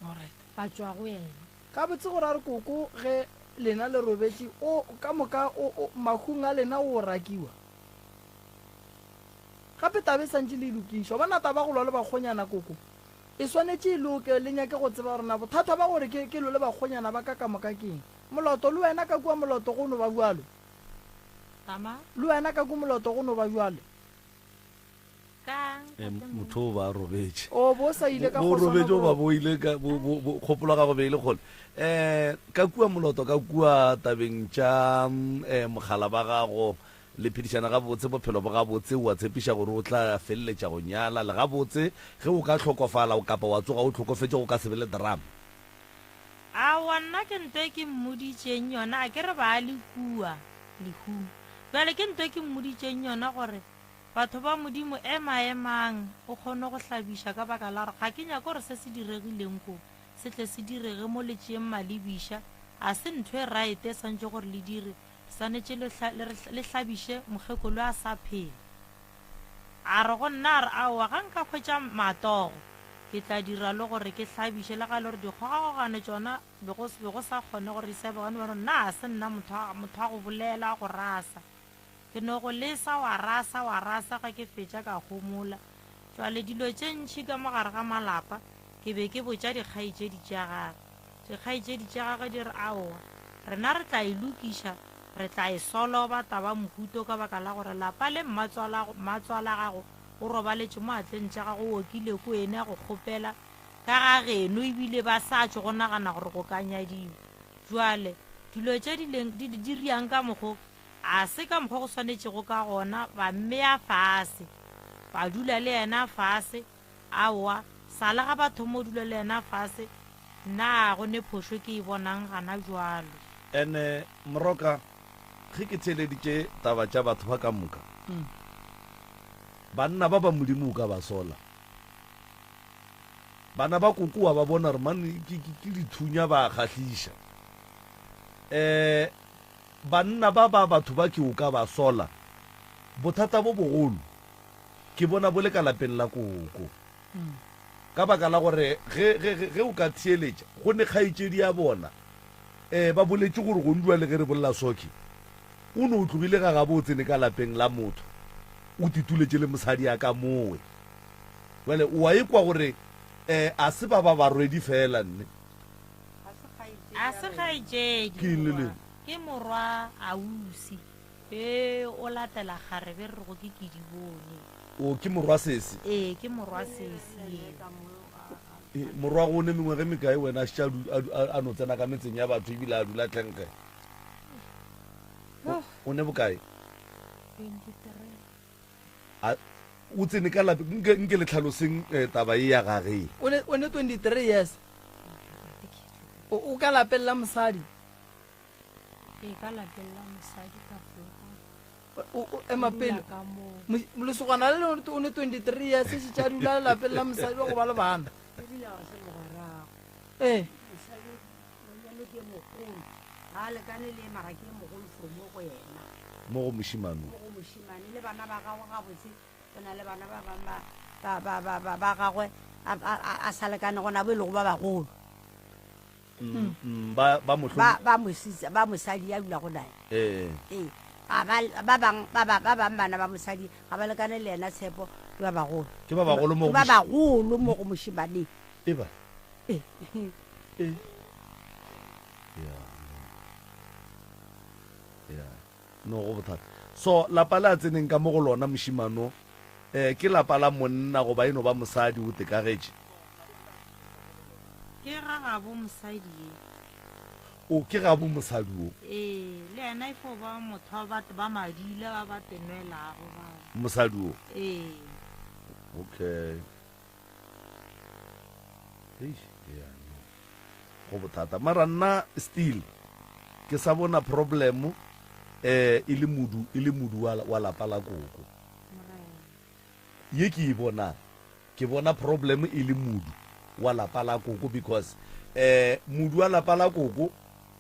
Alright. Ba tšwa go yena. Gabotse go ra re koko ge lena le robetše o ka moka o, o, mahung a lena o rakiwa. Gape taba e santše le e lokišwa. Bona taba go lwa le bakgonyana koko e swanetše e loke le nyake go tseba gore na bothata ba gore ke, ke lwe le bakgonyana ba ka ka moka ke eng. Moloto le wena ka kua Moloto go no ba bjalo. Tama. Le wena ka kua Moloto go no ba bjalo. Eh, motho o ba robetše o bo sa ile ka bo robetše o ba bo ile ka bo bo bo kgopolo ga go be ile kgole eh ka kua moloto ka kua tabeng tša mm, eh mogala ba gago le phedišana gabotse bophelo bo gabotse o a tshepiša gore o tla feleletša go nyala le gabotse ge o ka hlokofala o kapa wa tsoga o hlokofetše go ka se be le drama Aowa nna ke nto e ke mmoditšeng yona a ke re ba le kua lehung bjale ke nto e ke mmoditšeng yona gore Batho ba Modimo, ema-emang, o kgone go hlabiša, ka baka la gore ga ke nyake gore se se diregileng ko se tle se direge mo le tšeeng malebiša. A se ntho e raete e swanetše gore le dire, swanetše le, le, le hlabiše mokgekolo a sa phela. A re go nna, a re, Aowa, ga nka hwetša matogo, ke tla dira le gore ke hlabiše, le ga e le gore dikgogakgogano tšona be go, be go sa kgone gore di sa be gona, ba re, Nna ga se nna motho wa, motho wa go bolela, wa go rasa. Ke no go lesa wa rasa, wa rasa, ge ke fetša ka homola. Jwale dilo tše ntši ka mo gare ga malapa, ke be ke botša dikgaetšedi tša gagwe. Dikgaetšedi tša gagwe di re, Aowa, rena re tla e lokiša, re tla e soloba taba mohuto ka baka la gore lapa le mmatswala, mmatswala gago o robaletše mo atleng tša gago, o okile ko ene a go kgopela ka ga geno ebile ba sa tšwe go nagana gore go ka nyadiwa. Jwale dilo tše di leng, di, di riang ka mokgo, A se ka mokgwa go swanetšego ka gona, ba mmea fase, ba dula le yena fase. Aowa, sa le ga ba thoma go dula le yena fase, nna ga go ne phošo ke e bonang gana bjalo. Ene Moroka, ge ke theeleditše taba tša batho ba ka moka, banna ba ba Modimo o ka ba sola. Bana ba koko wa ba bona gore mane ke, ke, ke dithunya ba a kgahliša. Um Banna ba ba batho ba ke o ka ba sola. Bothata bo bogolo ke bona bo le ka lapeng la koko. Ka baka la gore ge, ge, ge, ge o ka theeletša, go ne kgaetšedi ya bona, eh, ba boletše gore gong bjale ge re bolela Socky, o no tlogile ga gabo o tsene ka lapeng la motho, o tituletše le mosadi a ka mowe. Bjale o a ekwa gore, eh, a se ba ba barwedi feela nne. A se kgaetšedi. Ke eng le leng? Ke morwa ausi. Ee, o latela kgarebe re rego ke Kedibone. O, ke morwa sesi? Ee, ke morwa sesi yeo. Ee, morwago o ne mengwaga e mekae wena a šetše a du, a du, a, a no tsena ka metseng ya batho ebile a dula tlhenkge? O, o ne bokae? 23. A, o tsene ka lape, nke, nke le tlhaloseng eh, taba ye ya gage. O ne, o ne 23 years. O, o ka lapeng la mosadi. Ee, ka lapeng la mosadi ka tloga. O, o, ema Ke dula pele. ka moo. Mo- Lesogana le lengwe o ne 23 years šetše a dula lapeng la mosadi wa go ba le bana. Ebile ga se mogwerago. Ee. Mosadi monyane ke mogolo. Ga a lekane le mara ke mogolo for mo go yena. Mo go mošemane. Mo go mošemane le bana ba gagwe gabotse. Go na le bana ba bangwe ba, ba, ba, ba, ba, ba gagwe a, a, a, a sa lekanego nabo e lego ba bagolo. Mm, mm, ba ba mohlo Ba, ba mositsa, ba mosadi ya dulago naye. ee Ee, ga ba, ba bang, ba, ba, ba bang bana ba mosadi ga ba lekane le yena Tshepo, ke ba bagolo. Ke ba bagolo mo Ke go ba moši- bagolo mo go mošemaneng. e ba Ee. e ya ya no go bothata so lapa le a tseneng ka mo go lona mošimano um ke lapa la monna goba e no ba mosadi o tekagetše Ke ga gabo mosadi ye. O ke gabo mosadi wo. Ee, le yena e fo ba motho wa batho ba madila ba ba tenwelago ba. Mosadi wo. Ee. Okay. Eish, yeah, no. Go bothata. Mara nna still ke sa bona problem eh e le modu e le modu wa, wa lapa la koko. Ye ke e bonang. Ke bona problem e le modu wa lapa la koko because eh modu wa lapa la koko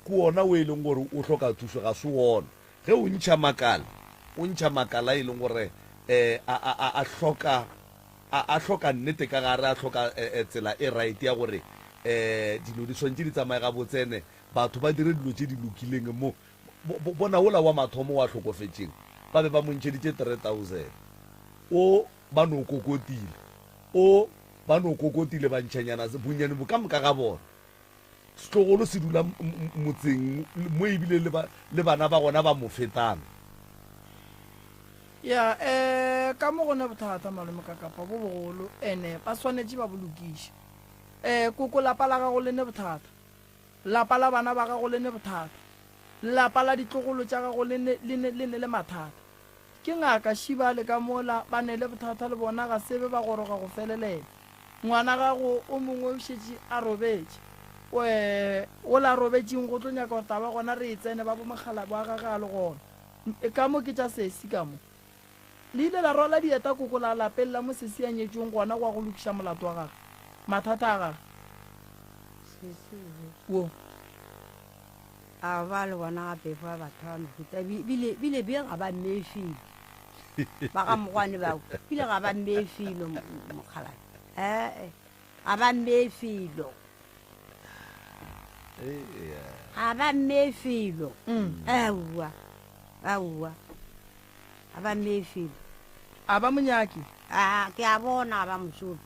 ke wona o e leng gore o hloka thušo ga se wona ge o ntšha makala o ntšha makala e leng gore eh a a a a hloka a a hloka nnete ka gare a hloka eh, eh, tsela e right ya gore eh dilo di swantše di tsamaye gabotse ene batho ba dire dilo tše di lokileng mo Bo, bo, bona wola wa mathomo wa hlokofetšeng ba be ba mo ntšheditše 3000 o Ba no kokotile. O, ba no kokotile ba ntšhanyana bonnyane bo ka moka ga bona. Setlogolo se dula motseng mo ebile le, ba, le bana ba gona ba mo fetang. Ya, eh, ka mo go ne bothata malome ka kapa bo bogolo, ene ba swanetše ba bo lokiše. Eh, koko lapa la gago le ne bothata. Lapa la bana ba gago le ne bothata. Lapa la ditlogolo tša gago le ne, le ne, le ne le mathata. Ke ngaka Šibale ka mola ba nele bothata le bona ga se be ba goroga go felelela. Ngwana gago o mongwe o šetše a robetše. O, wola a robetšeng go tlo nyaka gore taba gona re e tsene ba bo mokgalabje wa gage a le gona. Ka mo ke tša sesi ka mo. Le ile la rwala dieta koko la lapeng la mo sesi a nyetšweng gona gwa go lokiša molato wa gage, mathata a gage. Sesi o be. Wo. A ba le bona gape fa batho ba mehuta bile bile be ga ba mmee felo ba ga mogwane bao bile ga ba mmee felo mokgalabje ee ga ba mmee felo ga ba mmee felo aowa aowa ga ba mmee felo A ba monyake. A ke a bona ga ba mosolo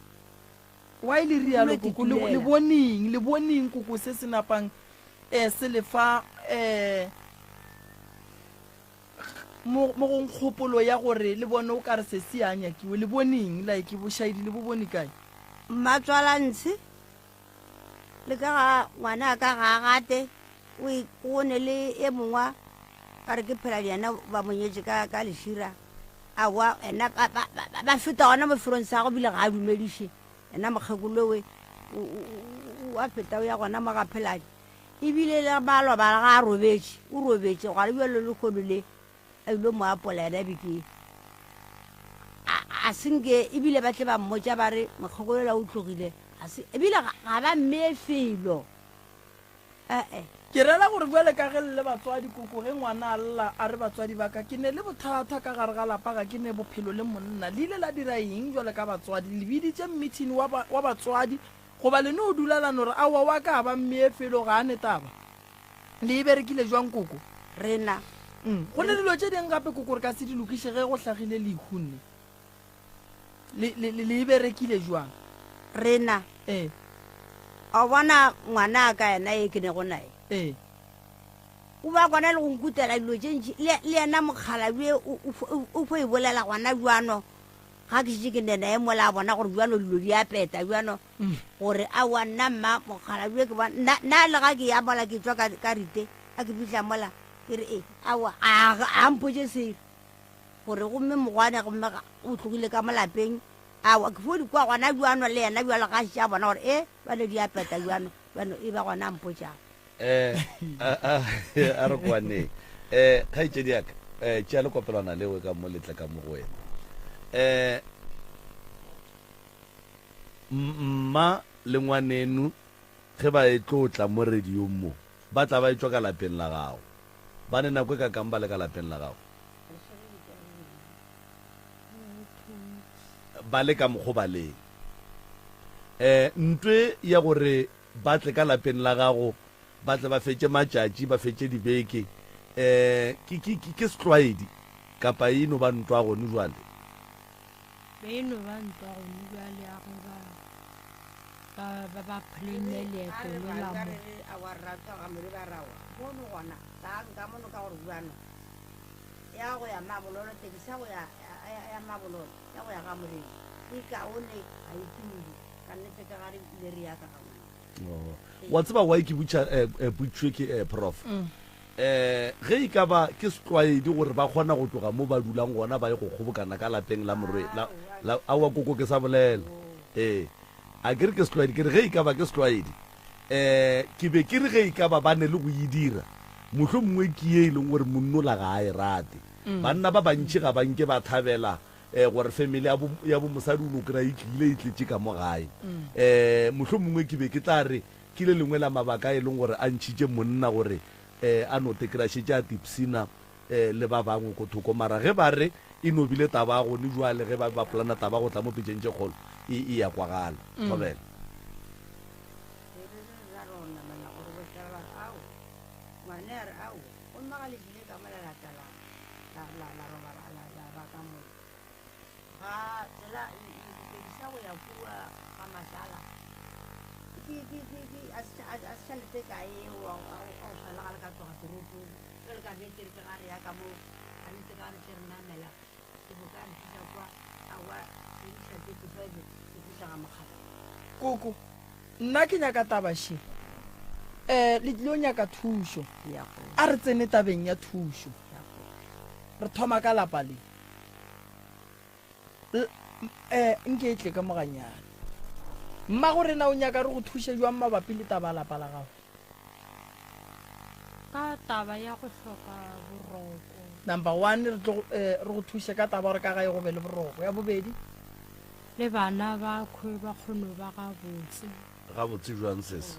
Why le rialo koko? Le, le boneng, le boneng koko se se napang eh, se le fa eh, mo mo go nkgopolo ya gore le bone o kare se se a nyakiwe. Le boneng like bošaedi le bo bone kae? Mmatswalantshe le ka ga ngwana ka ga a gate o e- o ne le e mongwa ka re ke phela le yena ba mo nyetše ka ka lešira Aowa, ena ba, ba, ba, ba feta gona mo ferong sa go bile ga a dumediše. Ena mokgekolowe o, o, o, o a feta o ya gona mo ga Pheladi. Ebile le maloba ga a robetše, o robetše gwa bjalo lehono le a ile mo apola yena beke. A, a se nke ebile ba tle ba mmotša ba re mokgekolola o tlogile. Ga se ebile ga, ga ba mmee felo. Eh-eh. Ke rela gore bjale ka ge le le batswadi, koko ge ngwana a lla a re batswadi ba ka ke ne le bothata ka gare ga lapa ga ke ne bophelo le monna, le ile la dira eng bjale ka batswadi? Le biditše mmithini wa, wa batswadi goba le no dula la no re aowa wa ka a ba mmee felo ga a ne taba? Le e berekile jwang koko? Rena. Mm. Go ne dilo tše ding gape koko re ka se di lokiše ge go hlagile lehu nne. Le, le, le, le e berekile jwang? Rena. Ee. A bona ngwana ka yena e ke nego nae. Ee. O ba kwana le go nkutela dilo tše ntši le, le yena mokgalabje o, o, o fo e bolela gona bjano ga ke šetše ke ne nae mola a bona gore bjano dilo di a peta bjano gore aowa nna mma mokgalabje ke bona nna, nna le ga ke ya mola ke tšwa ka, ka rite a ke fihla mola ke re e aowa a, a mpotše selo. Gore gomme mogwane gomme ga, o tlogile ka mo lapeng, aowa, ke fo di kwa gona bjano le yena bjalo ga a šetše a bona gore e, bjalo di a peta bjano, bjano e ba gona a mpotšago. Eh, a, a, a re kwaneng. Eh, kgaetšedi ya ka, eh, tšea lekopelwana leo ka mo le tle ka mo go wena. Eh, mma le ngwaneno ge ba e tlo tla mo radiong mo, ba tla ba etšwa ka lapeng la gago. Ba ne nako e kakang ba le ka lapeng la gago? Ba le ka mokgo ba leng. Um ntwe ya gore ba tle ka lapeng la gago, ba tle ba fetše matšatši, ba fetše dibeke, um ke, ke, ke, ke setlwaedi kapa e no ba ntwa gone jwale? Be e no ba ntwa gone bjale ya ge ba, ba, ba, ba planne leeto le la mo. Mono gona, tlang ka mono ka gore bjano ya go ya Mabololo, tekisi ya go ya, ya, ya Mabololo, ya go ya ga Moremi, e kaone, ga e turi. Ka nnete ka ga re ile re ya ka ga ngwana. Oh. Wa tseba why ke butša eh, eh, butšwe ke eh, prof mm. eh ge e ka ba ke setlwaedi gore ba kgona go tloga mo ba dulang gona ba ye go kgobokana ka lapeng la morwe la, la awa koko ke sa bolela ee a ke re ke setlwaedi ke re ge e ka ba ke setlwaedi um ke be ke re ge e ka ba ba ne le go e dira mohlomongwe ke ye e leng gore monnola ga a e rate banna ba bantši ga ba nke ba thabela um gore family ya bo, ya bo mosadi o no kry-a e tlile e tletše ka mo gae um mohlomongwe ke be ke tla re ke le lengwe la mabaka a e leng gore a ntšhitše monna gore um a no te kry-a šetše a tipsina um le ba bangwe ko thoko mara ge ba re e no bile taba ya gone jwale ge ba be ba polana taba ya go tla mo pitšeng tše kgolo e, e ya kwagala thobela. Re re re ra re o namela gore bo tšhaba ba re ao ngwane a re ao gomme ga le tlile ka mola la tla la la la la robala la la ba ka mo ga tsela tekisi ya go ya kua ga mashala ke ke ke ke a se a se tšhelete kae eo a o tshwana ga le ka tloga toropong jale ka nnete re ke ga re ya ka mo ga nnete ka re tle re namela ke bo ka re fihla kwa aowa re fihla 35 re fihla ga mokgatlo. Koko, nna ke nyaka taba še. Eh, le tlilo nyaka thušo. A re tsene tabeng ya thušo. Re thoma ka lapa le. L, eh, nke e tle ka mo ganyane. Mmago rena o nyaka re go thuše bjang mabapi le taba ya lapa la gago? Ka taba ya go hloka boroko. Number one, re tlo, eh, re go thuše ka taba gore ka gae go be le boroko. Ya bobedi? Le bana ba khwe ba kgono ba gabotse. Gabotse bjang sesi?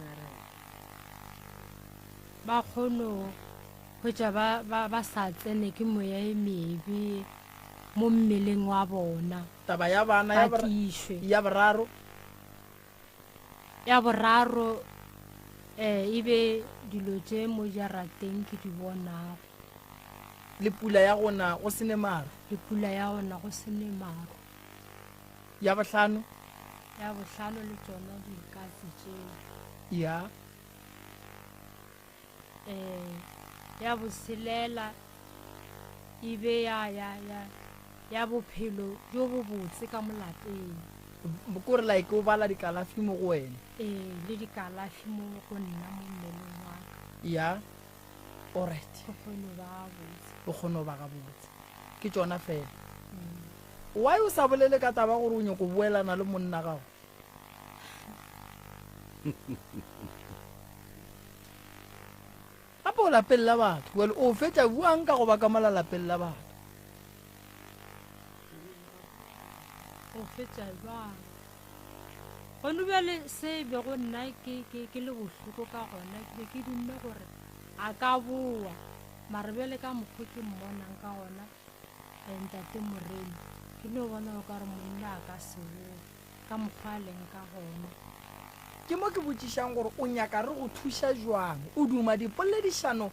Ba kgono hwetša ba, ba, ba sa tsene ke moya e mebe mo mmeleng wa bona. Taba ya bana Ba ya bora, tiišwe. ya boraro. Ya boraro, eh, e be dilo tše mo jarateng ke di bonago. Le pula ya go na go se ne maru. Le pula ya go na go se ne maru. Ya bohlano. Ya bohlano le tšona dikatse tšeo. Ya. Eh, ya boselela e be ya, ya, ya, ya bophelo bjo bobotse ka mo lapeng. Kore like o bala dikalafi mo go wena. Ee, le dikalafi mo go nna mo mmeleng wa ka. Ya. Alright. Ke kgone go ba gabotse. O kgone go ba gabotse. Ke tšona fela. Why o sa bolele ka taba gore o nyoko boelana le monna gago? Gape o lapeng la batho. Well, o fetša bjang ka go ba ka mola lapeng la batho? O fetša bjang? Gone bjale se bego nna ke, ke, ke le bohloko ka gona, ke be ke dumme gore. A ka boa. Mara bjale ka mokgo ke mmonang ka gona, eh, Ntate Moremi, ke no bona o ka re monna a ka se boe, ka mokgwa a leng ka gona. Ke mo ke botšišang gore o nyaka re go thuša bjang. O duma dipoledišano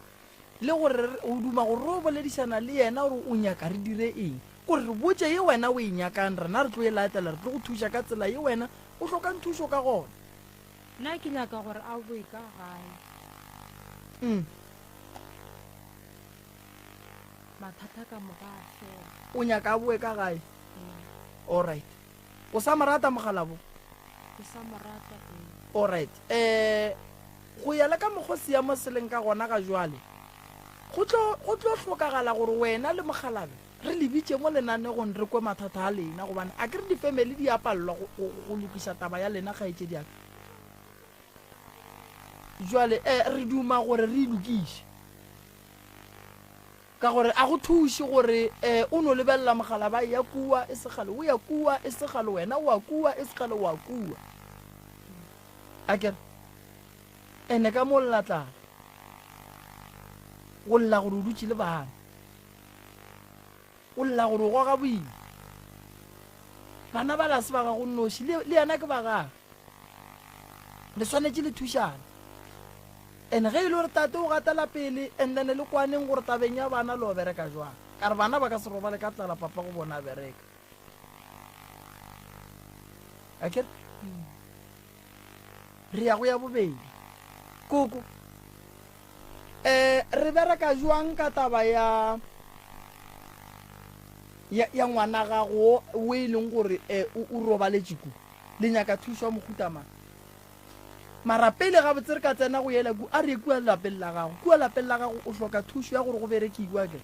le gore o duma gore re o boledišana le yena gore o nyaka re dire eng. Kore re botše ye wena o e nyakang, rena re tlo e latela, re tlo go thuša ka tsela ye wena o hlokang thušo ka gona. Nna ke nyaka gore a boe ka gae. Mm. Mathata ka moka a fela. O nyaka a boe ka gae? Ee. Alright. O sa mo rata mogalabo? Ke sa mo rata, ee. Alright. Eh, go ya le ka mokgo seemo se leng ka gona ga jwale, go tlo, go tlo hlokagala gore wena le mokgalabe re le bitše mo lenanegong re kwe mathata a lena, gobane a ke re difemeli di a palelwa go, go, go lokiša taba ya lena, kgaetšedi ya ka. Jwale, eh, re duma gore re e lokiše. Ka gore a go thuše gore eh, o no lebelela mogala ba ya kua e segale o ya kua e segale wena o a kua e segale o a kua. A kere ene ka mo lla tlala go lla gore o dutše le bana o lla gore o goga boima bana ba la se ba gago nnoši le yena ke ba gagwe le swanetše le thušana and ge e le gore tate o gatela pele and then le kwaneng gore tabeng ya bana le o bereka jwang ka re bana ba ka se robale ka tlala papa go bona a bereka akere re ya go ya bobedi koko um re bereka jwang ka taba ya ya, ya ngwana gago o e leng gore um o robaletše ku le nyaka thušo ya mohuta mang mara pele gabotse re ka tsena go yela ku a re ye kua lapeng la gago kua lapeng la gago o hloka thušo ya gore go berekiwa ke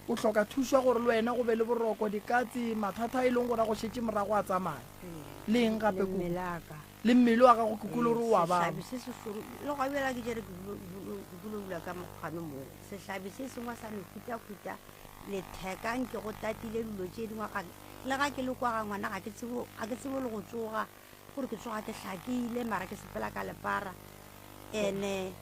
o hloka thušo ya gore le wena go be le boroko dikatse mathata a e leng gore a go šetše morago a tsamaya le eng gape Le mmele wa ka. Le mmele wa gago ke kwele gore o a baba. Sehlabi se sešoro, le gwa bjala ke jere ke dulo dula ka mokgwano mo. Sehlabi se sengwe sa mehutahuta, letheka nke go tatile dilo tše dingwe ga le ga ke le kwa ga ngwana ga ke tsebe ga ke tsebe le go tsoga gore ke tsoga ke hlakile mara ke sepela ka lepara ene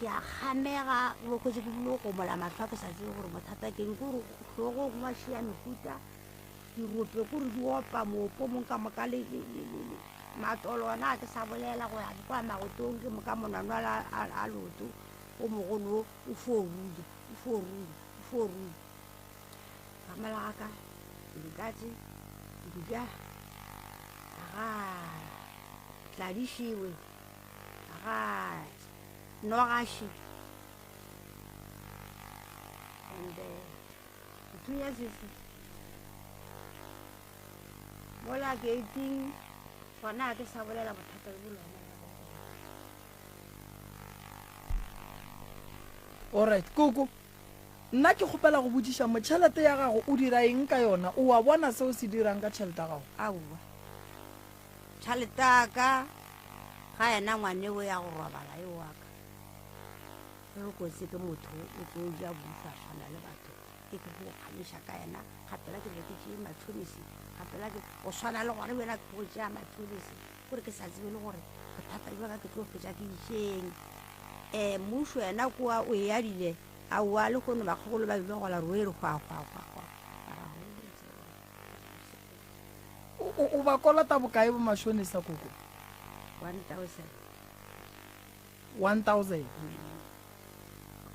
ke a kgamega bo kgwetse ke dilo go mola mahlo a ke sa tsebe gore bothata ke eng kore hlogong wa šia mehuta Dirope kore di opa moopo mong ka moka le matolo ona a ke sa bolela go ya kwa magotong ke moka monwanwa a loto o mogolo o fo runya o fo runya o fo runya ramela ga ka dikatse dija ga tladišiwe ga nogaši and uh, Sethunya se se mola geiting gona ke sa bolela bothata bo lona. Alright, koko. Nna ke kgopela go botšiša mo tšhelete ya gago o dira eng ka yona? O a bona se o se dirang ka tšhelete ya gago? Aowa. Tšhelete ya ka ga yena ngwaneo ya go robala eo wa ka. Ge re kotsi ke motho o tlo ja bufa swana le batho ke ke go kgamiša ka yena gapela ke be ke tšee matšhonisi gapela ke go swana le gona bjela ke go tšea matšhonisi gore ke sa tsebe le gore bothata bja ka ke tlo fetša ke išeng um mmušo yena koa o e adile aowa le kgono bakgokolo ba bile gola re o e re hwa hwa hwa hwa O ba kolota bokae bo mashonisa koko? 1000. 1000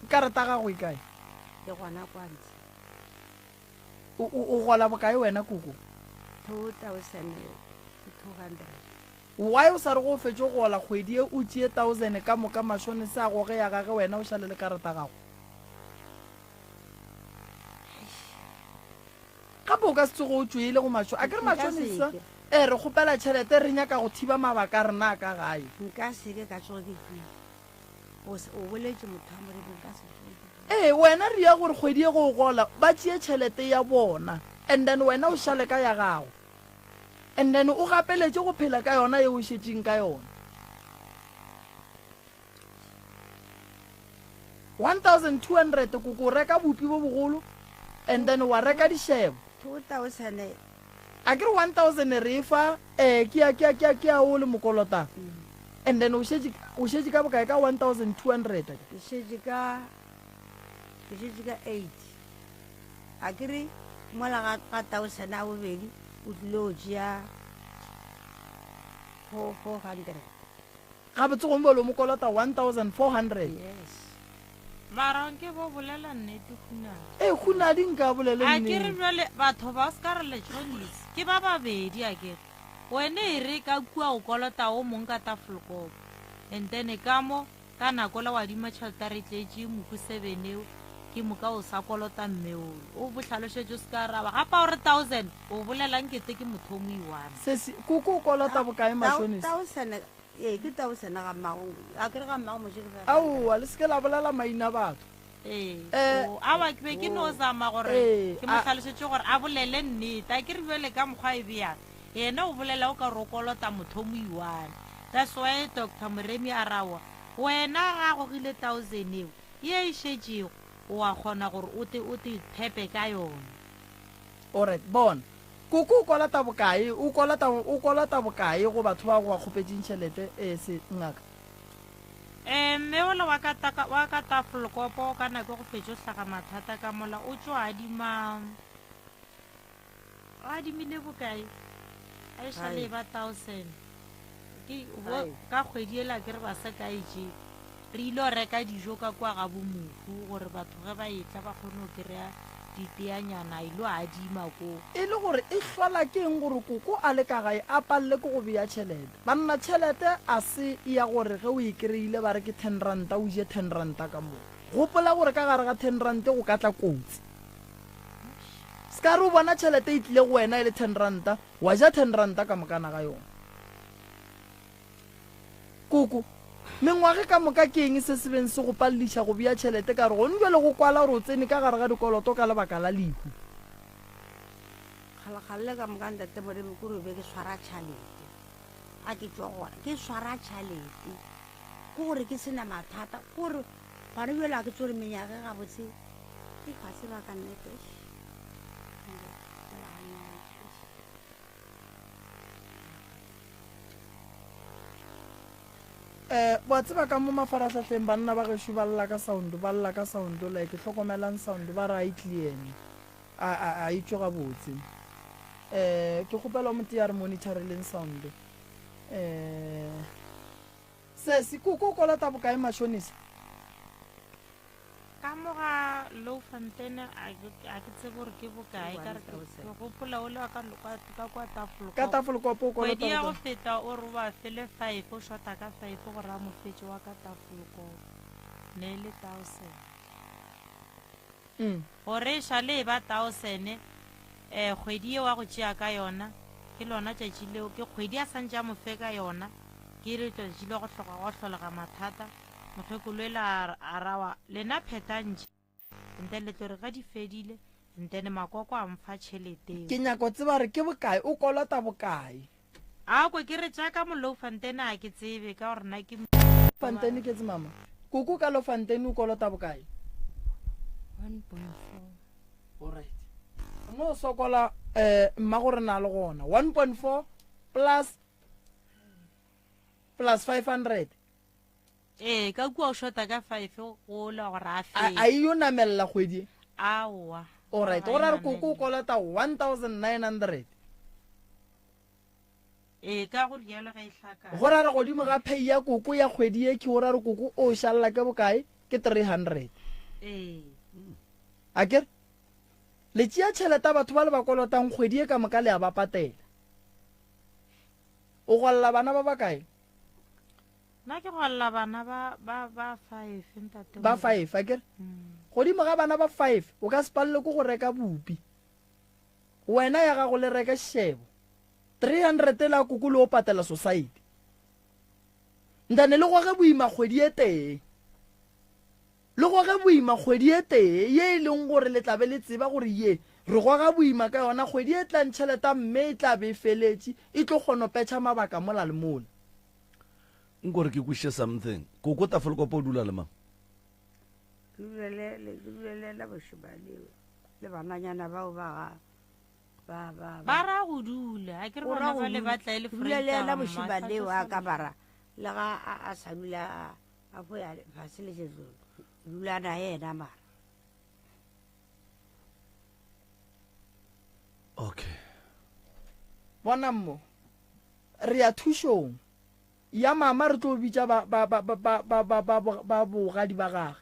karata gago e kae ke gona kwa ntshe o o gola bokae wena koko 2200 why o sa re go fetše go gola kgwedi e o tšee 1000 ka moka mashone se a goge ya gage wena o šale le karata gago Gape o ka se tsoge o tšwele go mašo. A ke re matšonisa, e re kgopela tšhelete re nyaka go thiba mabaka a rena a ka gae. Nka se ke ka tsoge ke tšwile. O, o boletše motho wa Modimo, nka se tsoge ke tšwile. Ee, wena re ya gore kgwedi ye go o gola ba tšee tšhelete ya bona and then wena o šale ka ya gago and then o gapeletše go phela ka yona ye o šetšeng ka yona. 1200 koko o reka bupi bo bogolo and then wa reka dišebo 2000 a ke re 1000 re e fa eh ke ya ke ya ke ya ke ya o le mokolotang mm. And then o šetše o šetše ka bokae ka 1200 a Ke šetše ka ke šetše ka 8. A ke re mola ga ga thousand a bobedi o tlile go tšea 400. Gabotse gongwe bjale o mo kolota 1400. Yes. Mara nke bo bolela nnete Khunadi. Ee Khunadi nka bolele A ke re nnete. bjale batho ba se ka re letšhonisi ke ba babedi a ke re. Wene e re ka kua o kolota o mong ka Tafelkop and then ka mo ka nako la wa adima tšhelete a re tletše mohu sebeneo ke moka o sa kolota mme ole o bo hlalošetše o se ka araba gape a o re thousand o bolela nkete ke motho o moiwana. Sesi, koko o kolota bokae mashonisa? Thousand Ee, ke taosene ga mmago. A ke re ga mmago Moshe ke 500. Aowa, le se ke la bolela maina a batho. Ee. Eh, O, aowa, ke be ke no zama gore Ee, ke mo a- hlalošetše gore a bolele nnete. A ke re bjale ka mokgwa e bjang, yena o bolela o ka re o kolota motho o moiwane. That's why Doctor Moremi a re aowa, wena ga a gogile taosene eo, ye e šetšego, o a kgona gore o te, o te phepe ka yona. Alright, bona. Koko o kolota bokae? O kolota, o kolota bokae go batho ba go ba kgopetšeng tšhelete? Ee, se, ngaka. Ee, mme ola wa ka ta, wa ka Tafelkopo ka nako e go fetšo hlaga mathata ka mola, o tšo adima, o adimile bokae? A e šale e ba thousand. Ke, bo, ka kgwedi ela ke re ba se ka e tše. Re ile go reka dijo ka kua ga bo mohu gore batho ge ba etla ba kgone go kry-a diteanyana, a ilo adima ko. E le gore e hlola ke eng gore koko a le ka gae a palele ke go bea tšhelete? Banna tšhelete a se ya gore ge o e kry-ile ba re ke ten ranta o je ten ranta ka moka. Gopola gore ka gare ga ten ranta go ka tla kotsi. Se ka re o bona tšhelete e tlile go wena e le ten ranta wa ja ten ranta ka mokana ga yona. Koko, mengwage ka moka ke eng se se beng se go palediša go bea tšhelete ka re gone bjale go kwala gore o tsene ka gare ga dikoloto ka lebaka la lehu? Kgalekgale le ka moka ntate Moremi kore be ke swara tšhalete a ke tšwa gona ke swara tšhalete ke gore ke sena mathata kore gone bjale a ke tsore menyage gabotse ke ga tseba ka nnete Eh, wa tseba ka mo mafarahlahleng banna ba gešo ba lla ka sound, ba lla ka sound, like hlokomelang sound, ba re a e clear ne, a, a, a e tšwe gabotse. Eh, ke kgopela o motee a re monitoreleng sound. Eh, sesi, koko o kolota bokae mashonisa? Ka mo ga Louwfontein a ke, a ke tsebe gore ke bokae, ka re ke, ke gopola o le wa ka, ka, ka kwa Tafelkop. Ka Tafelkop o kolota Kgwedi ya go bokae? feta o re o ba fele five, o shota ka five gore a mo fetše wa ka Tafelkop. Ne e le thousand. Mm. Gore e šale e ba thousand, eh, kgwedi ye wa go tšea ka yona, ke lona tšatši leo, ke kgwedi a santše a mo fe ka yona, ke letšatši la go hloka gwa hlolega mathata. Mokgekolo ela a, a rawa, Lena phethang tše, and then le tlo re ge di fedile, and then makoko a mfa tšhelete eo. Ke nyako tseba gore ke bokae, o kolota bokae. A kwe ke re tša ka mo Louwfontein a ke tsebe ka gore nna ke. Fontein ke tse mama. Koko ka Louwfontein o kolota bokae? 1.4. Alright. No sokola eh mma gore na le gona. 1.4 plus plus 500. Ee, ka kua o shota ka five go la gore a A, fetše. a e yo namelela kgwedi e? Aowa. Alright, Ga go e ra re koko o namele. kolota 1900. Ee, ka go rialo ge e hlakana. Go ra re godimo ga pay ya koko ya kgwedi ye ke go ra re koko o šalela ke bokae? Ke 300. Ee. A ke re? Le tšea tšhelete ya batho ba le ba kolotang kgwedi ye ka moka le a ba patela. O golla bana ba bakae? Nna ke golla bana ba ba ba five ntate. Ba five a kere? Godimo ga bana ba five o ka se palelwe ke go reka bupi. Wena ya gago le reke šebo. 300 la koko le o patela society. Ntane le goge boima kgwedi e tee. Le goge boima kgwedi e tee ye e leng gore le tla be le tseba gore ye re goga boima ka yona kgwedi e tlang tšhelete ya mme e tla be e feletše e tlo kgono petšha mabaka mola le mola. Nko re ke kwešiše something. Koko Tafelkopa o dula le mang? Ke dula le, le, ke dula le yena bošemane le bananyana bao ba ga, ba, ba, Ba ra go dula. A ke re O ra bona go ba le dula. ba tla e le Ke dula le yena Vrydag, mma, bošemane sa wa tšo ka sa bara. Le ga a, a sa dula a, a fo ya fase le Jesu, dula na yena mara. Okay. Bonang mo, re ya thušong ya mama, re tlo bitša ba, ba, ba, ba, ba, ba, ba, ba, ba bogadi ba gage.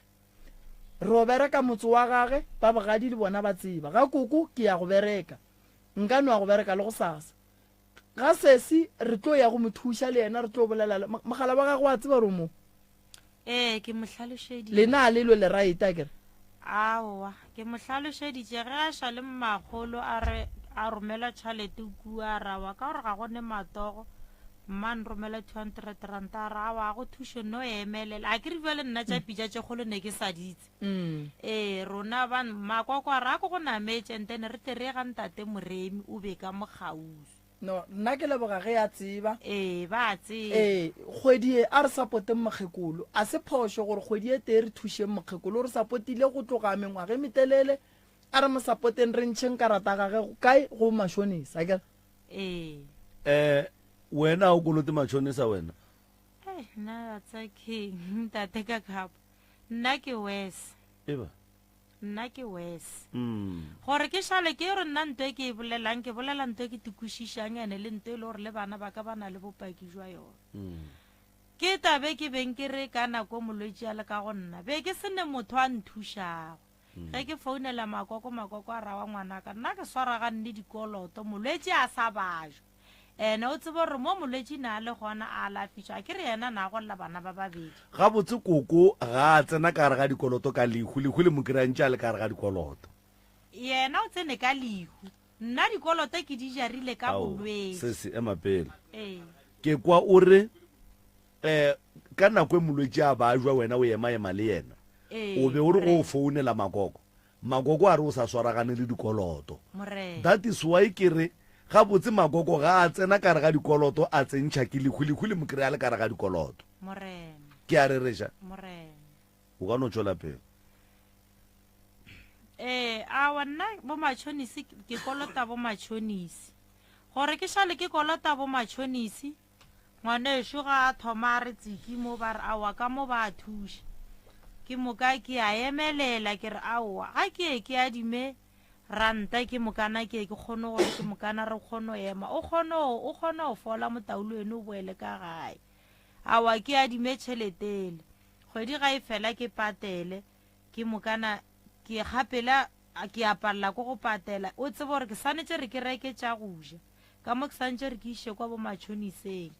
Re o bereka motse wa gage, ba bogadi le bona ba tseba. Ga koko, ke ya go bereka. Nka no ya go bereka le gosasa. Ga sesi, re tlo ya go mo thuša le yena, re tlo bolela le, mogala wa gagwe wa tseba gore o mo. Ee, ke mo hlalošeditše. Lena a le lwe le right, akere? Aowa, ke mo hlalošeditše ge a ša le mmakgolo a re a romela tšhalete kua, a re aowa ka gore ga go ne matogo, mma nromela 200 ranta, a re aowa a go thuše no emelela. A ke re bjale nna tša pitša tše kgolo ne ke sa di itse. Ee, rona ba makoko a re a ko go nametše and then re tle re ye ga ntate Moremi o be ka mo kgauswi. No, nna ke leboga ge a tseba. Ee, ba a tseba. Ee, kgwedi ye a re sapoteng mokgekolo. A se phošo gore kgwedi e tee re thušeng mokgekolo. O re sapotile go tloga mengwaga e metelele. A re mo sapoteng re ntšheng karata ya gage kae go mashonisa, akere? Ee. Eh, wena a o kolote matšhonisa wena? Hei, nna wa tseba keng, ntate Kakapa. Nna ke worse. Eba. Nna ke worse. Mm. Gore ke šale ke re nna nto e ke e bolelang, ke bolela nto e ke tikwešišang ene le nto e le gore le bana ba ka ba na le bopaki jwa yona. Mm. Ke tabe ke beng ke re ka nako molwetši a le ka go nna, be ke se ne motho a nthušago. Mm. Ge ke founela makoko, makoko a rawa ngwanaka, nna ke swaraganne dikoloto, molwetši a sa bajwa. Ene o tsebe gore mo molwetši na a le gona a alafišwa, a ke re yena na a golla bana ba babedi. Gabotse koko ga a tsena ka gare ga dikoloto ka lehu, lehu le mo kry-a ntše a le ka gare ga dikoloto. Yena o tsene ka lehu, nna dikoloto ke di jarile ka Ao, bolwetši. sesi, ema pele. Ee. Ke kwa o re, um ka nako e molwetši a bajwa wena o ema-ema le yena, Ee, o be o re go morena. founela makoko, Makoko a re o sa swaragane le dikoloto. Morena. That is why ke re, gabotse Makoko ga a tsena ka gare ga dikoloto a tsentšha ke lehu, lehu le mo kry-a a le ka gare ga dikoloto. Morena. Ke a rereša. Morena. O ka no tšwela pele. Ee, aowa nna bo matšhonisi ke kolota bo matšhonisi. Gore ke šale ke kolota bo matšhonisi, Ngwanešu ga a thoma a re tsiki mo ba re aowa ka mo ba a thuša. Ke moka ke a emelela ke re aowa ga ke ye ke adime ranta ke mokana ke ye ke kgone gore ke mokana re kgone go ema o kgone o kgone go fola motaulo eno o boele ka gae. Aowa ke adime tšheletele kgwedi ga e fela ke patele ke mokana ke gapela ke a palela ko go patela o tsebe gore ke swanetše re ke reke tša go ja ka mo ke swanetše re ke iše kwa bo matšhoniseng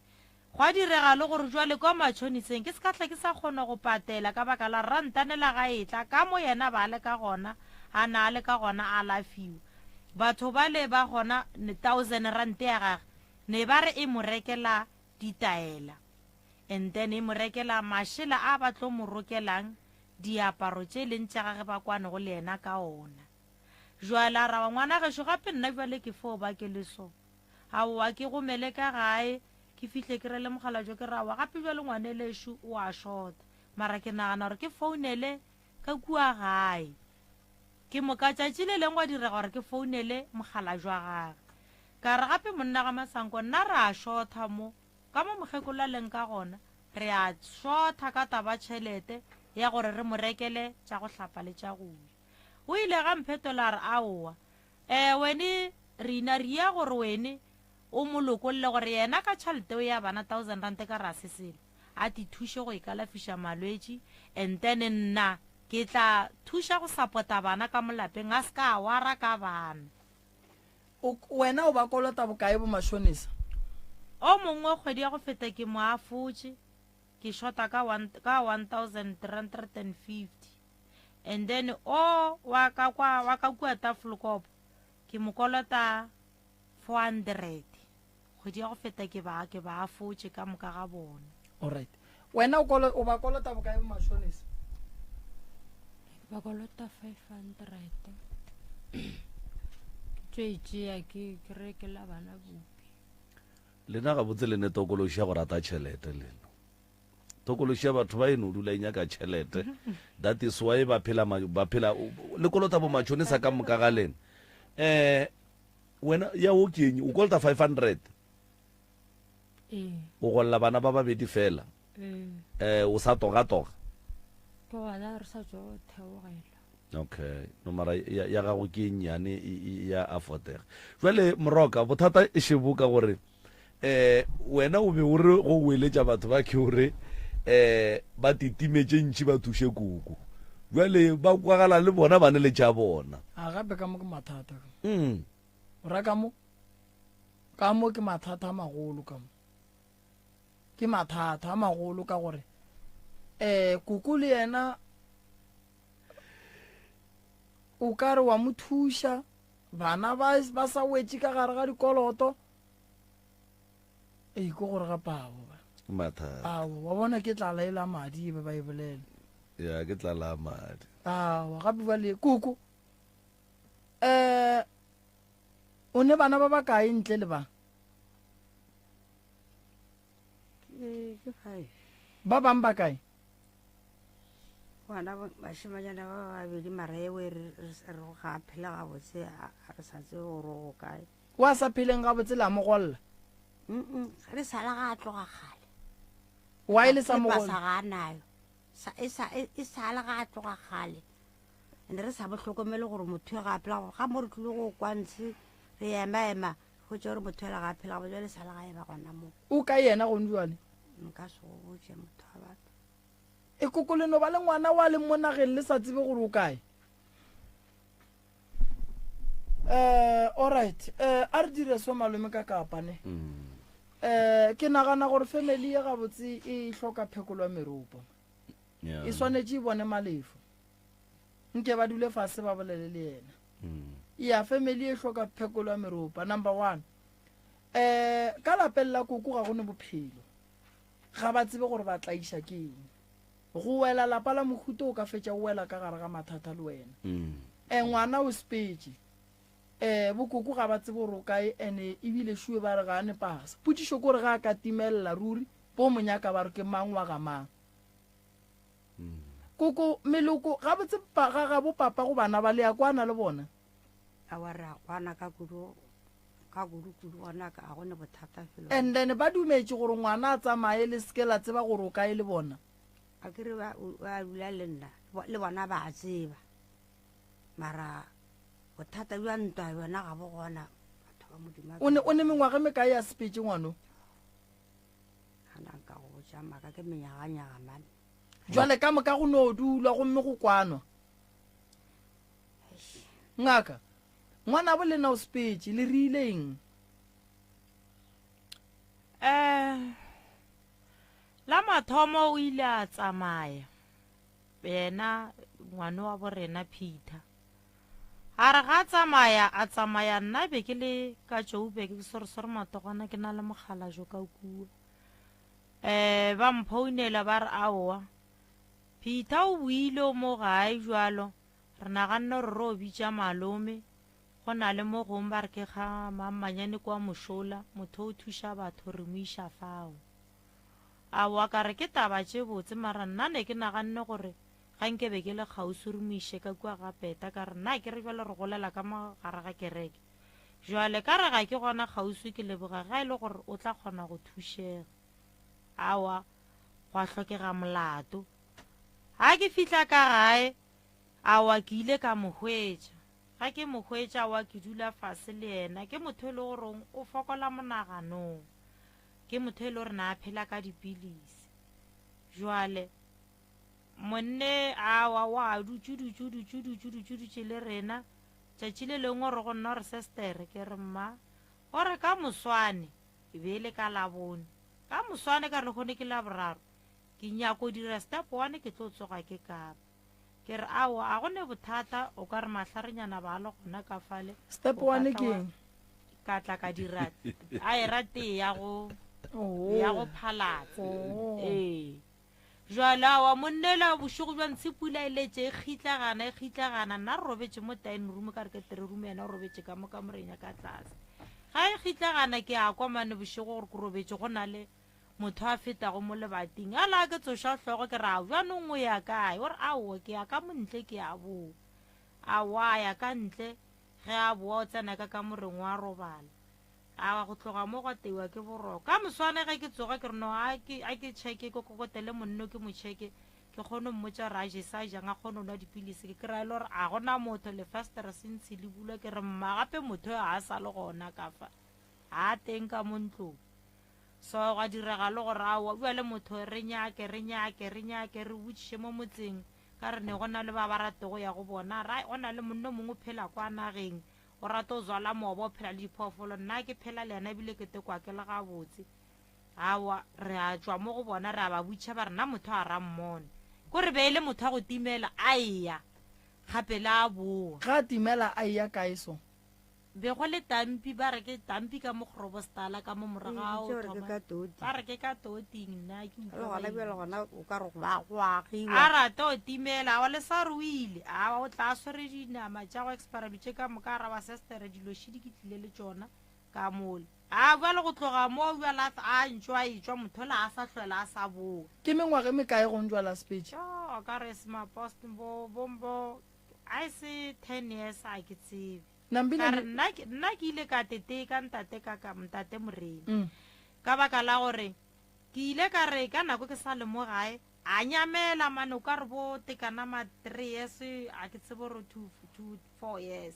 gwa direga le gore jwale kwa matšhoniseng ke se ka hle ke sa kgona go patela ka baka la rantanela ga etla ka mo yena ba le ka gona a na a le ka gona a alafiwa batho ba le ba gona thousand rand ya gage ne ba re e mo rekela ditaela and then e mo rekela mašela a ba tlo mo rokelang diaparo tše leng tša gage ba kwanego le yena ka ona. Jwale a rawa ngwana gešo gape nna bjale ke fo ba ke le so. Aowa ke gomele ka gae ke fihle ke rele mokgalabje ke re aowa gape bjale ngwanelešo o a shota mara ke nagana gore ke founele ka kua gae. Ke moka tšatši le leng gwa direga gore ke founele mokgalabje wa gage. Ka re gape monna ga Masanko nna re a shota mo Ka mo mokgekolo a leng ka gona, re a šotha ka taba tšhelete ya gore re mo rekele tša go hlapa le tša go ja. O ile ga mphetola a re, Aowa, eh, wene rena re ya gore wene o mo lokolle gore yena ka tšhelete o ya bana thousand rand ka re a se selo, a ti thuše go ikalafiša malwetši and then nna ke tla thuša go sapota bana ka mo lapeng a se ka a wara ka bana. O, wena o ba kolota bokae bo mashonisa? O mongwe kgwedi ya go feta ke mo afotše ke shota ka one, ka 1350 and then o wa ka kwa wa ka kua Tafelkop ke mo kolota 400 kgwedi ya go feta ke ba ke ba afotše ka moka ga bona. Alright. Wena o kolo o ba kolota bokae bo mashonisa? Ba kolota 500. Ke tšo e tšea ke ke rekela bana bupi. Lena gabotse le ne tokološi ya go rata tšhelete lena. Tokološi ya batho ba e no dula e nyaka tšhelete. That is why ba phela ba phela le kolota bo matšhonisa ka moka ga lena. Eh wena ya o ke eng o kolota 500? Ee. O golla bana ba babedi fela? Ee. Eh, o sa togatoga? Ke gona re sa tšo theogela. Okay, nomara ya, ya gago ke e nnyane e, e, ya affordega. Jwale Moroka, bothata e šebo ka gore eh wena o be o re go o eletša batho ba ke o re eh ba titime tše ntši ba thuše koko. Jwale ba kwagala le bona ba ne le tša bona. A gape ka mo ke mathata ka. Mm. O ra ka mo? Ka mo ke mathata a magolo ka mo. Ke mathata a magolo ka gore eh koko le yena o ka re wa mo thuša bana ba ba sa wetše ka gare ga dikoloto ee ke gore gape ao ba Mathata. ao wa bona ke tlala e la madi e be ba e bolela Ya ke tlala ya madi. ao gape ba le koko um o ne bana ba bakae ntle le ba Ke five. Ba bang ba kae? Ngwana bašemanyana ba babedi mara ewe re re ga a phela gabotse a re sa tsebe gore o kae. Wa sa pheleng gabotse la mo golla? Mm re sala ga a tloga kgale. Why le sa mo golla? Sa ga a nayo. Sa e sa e sala ga a tloga kgale. And re sa mo hlokomele gore motho ga a phela ga mo re tlile go kwa ntshe re ema ema Hwetša gore motho ela ga a phela gabo jale sa le ga e ba gona mo. O kae yena gone jwale? Nka se go botše motho wa batho. E koko le no ba le ngwana wa leng mo nageng le sa tsebe gore o kae? Eh, alright. Eh, a re dire so malome ka kapa ne. Eh, ke nagana gore family ye gabotse e hloka phekolo ya meropo. Yeah. E swanetše e bone malefo. Nke ba dule fase ba bolele le yena. Ya family e hloka phekolo ya meropa number one. Eh ka lapeng la koko ga go ne bophelo. Ga ba tsebe gore ba tlaiša ke eng. Go wela lapa la mohuta o ka fetša o wela ka gare ga mathata le wena. Eh ngwana o sepetše. Eh bokoko ga ba tsebe gore o kae ene ebile šue ba re ga a ne pasa. Potšišo ke gore ga a ka timelela ruri bo mo nyaka ba re ke mang wa ga mang. Koko, meloko, gabotse pa, ga gabo papa go bana ba, le a kwana le bona? Aowa, re a kwana ka kudu, ka kudu kudu gona ka, ga go ne bothata felo. And then ba dumetše gore ngwana a tsamaye le seke la tseba gore o kae le bona? A ke re ba, ba dula le nna, le bona ba a tseba. Mara bothata bja ntwa bjona ga bo gona, batho ba Modimo. O ne, o ne mengwaga e mekae a sepetše ngwano? Gana nka go botša maaka ke menyaganyaga mane. Jwale ka moka go no dulwa gomme go kwanwa. Ngaka, ngwanabo lena o sepetše, le rile eng? Um la mathomo o ile a tsamaya yena ngwane wa borena Peter. A re ga tsamaya a tsamaya nna be ke le ka Joburg ke sore-sore matogwana ke na le mokgalajo ka kua. Um ba mphounela ba re aowa Peter o boile o mo gae jwalo re naganne gore re o bitša malome go na le mo gong ba re ke ga mammanyane kwa mošola motho o thuša batho re mo iša fao. Aowa ka re ke taba tše botse mara nna ne ke naganne gore ga nke be ke le kgauswi re mo iše ka kua ga Peta ka re nna ke re jwale re golela ka mo gare ga kereke Jwale ka re ga ke gona kgauswi ke leboga ga e le gore o tla kgona go thušega. Aowa, gwa hlokega molato. Ga ke fihla ka gae, aowa ke ile ka mo hwetša. Ga ke mo hwetša, aowa ke dula fase le yena. Ke motho e le goreng o fokola monaganong. Ke motho e le gore na a phela ka dipilisi. Jwale monne aowa wa dutše dutše dutše dutše dutše dutše le rena. Tšatši le lengwe o re go nna, o re, Sestere, ke re, mma, o re ka moswane, e be e le ka Labone, ka moswane ka re lehono ke Laboraro, ke nyako dira step one ke tlo tsoga ke kapa. Ke re, aowa, a go ne bothata, o ka re mahlarenyana ba le gona ka fale. Step O ka one tla ke wa eng? ka tla ka dira a e ra tee ya go Oh. ya go phalatsa. Oh. Ee. Jwale aowa monnela bošego bja ntshe pula e letše e kgitlagana e kgitlagana nna re robetše mo dining room ka re ke three room yena o robetše ka mo kamoreng ya ka tlase ga e kgitlagana ke a kwa mane bošego gore ke robetše go na le motho a fetago mo lebating a la ke tsoša hlogo ke re a bjanong o ya kae o re aowa ke ya ka montle ke a boa aowa a ya ka ntle ge a boa o tsena ka kamoreng wa robala. Awa go tloga mo gwa teiwa ke boroko. Ka moswane ge ke tsoga ke re no a ke a ke checke ke kokotele monno ke mo checke ke kgone go mmotša gore a je sa jang a kgone go nwa dipilisi ke kry-a e le gore a gona motho lefastere se ntshe le bulwa ke re mma gape motho yo ga a sa le gona ka fa ga a teng ka mo ntlong. So gwa direga le gore aowa bjale motho re nyake re nyake re nyake re botšiše mo motseng ka re ne go na le ba ba ratego ya go bona ra go na le monno mongwe o phela kwa nageng O rata o zwala moba, o phela le diphoofolo. Nna ke phela le yena ebile ke tekwa ke le gabotse. Aowa, re a tšwa mo go bona, re a ba butšha ba re na motho a ra mmone. Ko re be e le motho a go timela, a eya gape le a boa. Ga a timela a eya kae so? Be go le tampi, ba re ke tampi ka mo Grobostala ka mo morago ga o thoma. Ba re ke ka toting, nna ke utlwa. Le gona bjale gona o ka re go agiwa. A rata o timela, aowa le sa re o ile. Aowa o tla a swere dinama tša go expira dilo tše ka moka, a ra ba sestere dilo šidi ke tlile le tšona ka mole. A bjale go tloga moo bjale a a ntšwa a etšwa motho ola a sa hlwela a sa boa. Ke mengwaga e mekae go ntšwa la sepedi? Tjoo, ka re semapost bo bo bo a e se ten years a ke tsebe. Nambile Ka re ne- nna ke nna ke ile ka teteka ntate ka ka ntate Moremi. Mm. Ka baka la gore ke ile ka re ka nako ke sa le mo gae a nyamela mane o ka re bo tekana ma 3 years a ke tsebe gore 2 2 4 years.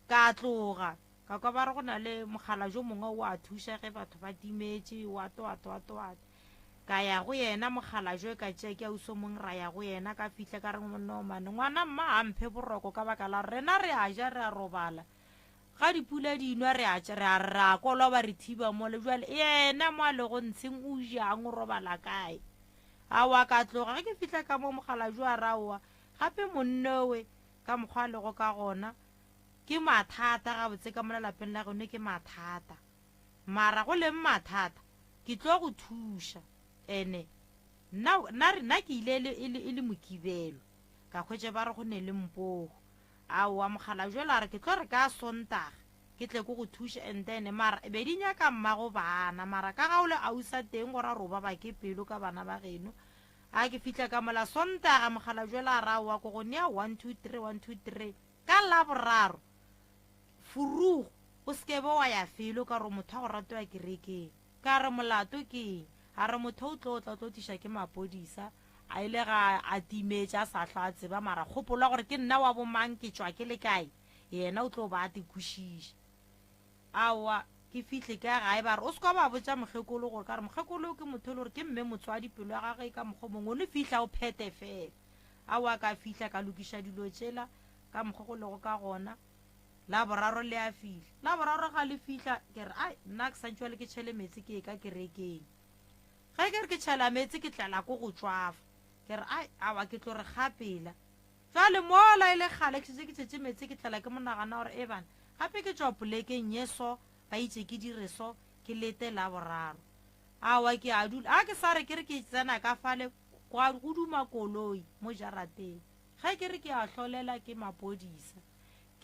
Ka tloga ka kwa ba re go na le mogala jo mongwe o a thuša ge batho ba timetše wa to wa to wa to wa to. Ka ya go yena mokgalajwe ka tšea ke ausi o mongwe ra ya go yena ka fihla ka re no mane ngwana mma a mphe boroko ka baka la gore rena re a ja re a robala ga dipula di nwa re a re a re a koloba re thiba mole jwale yena mo a lego ntsheng o jang o robala kae aowa ka tloga ge ke fihla ka mo mokgalajwe a ra aowa gape monnowe ka mokgwa a lego ka gona ke mathata gabotse ka mola lapeng la geno ke mathata Mara go leng mathata, ke tlo go thuša. Ene nna, nna re, nna ke ile e le, e le, e le Mokibelo, ka hwetša ba re go ne le mpogo. Aowa, mokgalabjelo a re ke tlo re ka Sontaga ke tle ke go thuše and then mara be di nyaka mmago bana, mara ka ga o le ausa teng go ra gore o baba ke pelo ka bana ba geno. A ke fihla ka mola Sontaga, mokgalabjelo a re aowa ko go nea one two three, one two three. Ka Laboraro, Furugu, o se ke be wa ya felo ka gore motho wa go rata o ya kerekeng. Ka re, Molato ke eng? A re, Motho o tlo tla o tlo tliša ke mapodisa. A ile ga a timetše a sa hlwa a tseba mara kgopolo ya gore ke nna wa bomang ke tšwa ke le kae, yena o tlo ba a te kwešiša. Aowa, ke fihle ka gae ba re o se ka ba botša mokgekolo gore ka re mokgekolo ke motho e le gore ke mme motswadi pelo ya gagwe e ka mokgwa o mongwe o no fihla o phete fela. Aowa ka fihla ka lokiša dilo tšela ka mokgwa go lego ka gona. Laboraro le a fihla. Laboraro ga le fihla, ke re, Ai, nna ke santše bjale ke tšhele meetse ke ye ka kerekeng. Ge ke re ke tšhela meetse ke tlela ko go tšwafa. Ke re, Ai, awa ke tlo re ga pela. Jwale mola e le kgale ke šetše ke tšhetše meetse ke tlela ke monagana gore e bana, gape ke tšwa polekeng ye so, ba itše ke dire so, ke lete Laboraro. Awa ke a dula. A ke sa re ke re ke tsena ka fale, gwa go duma koloi mo jarateng. Ge ke re ke a hlolela ke mapodisa.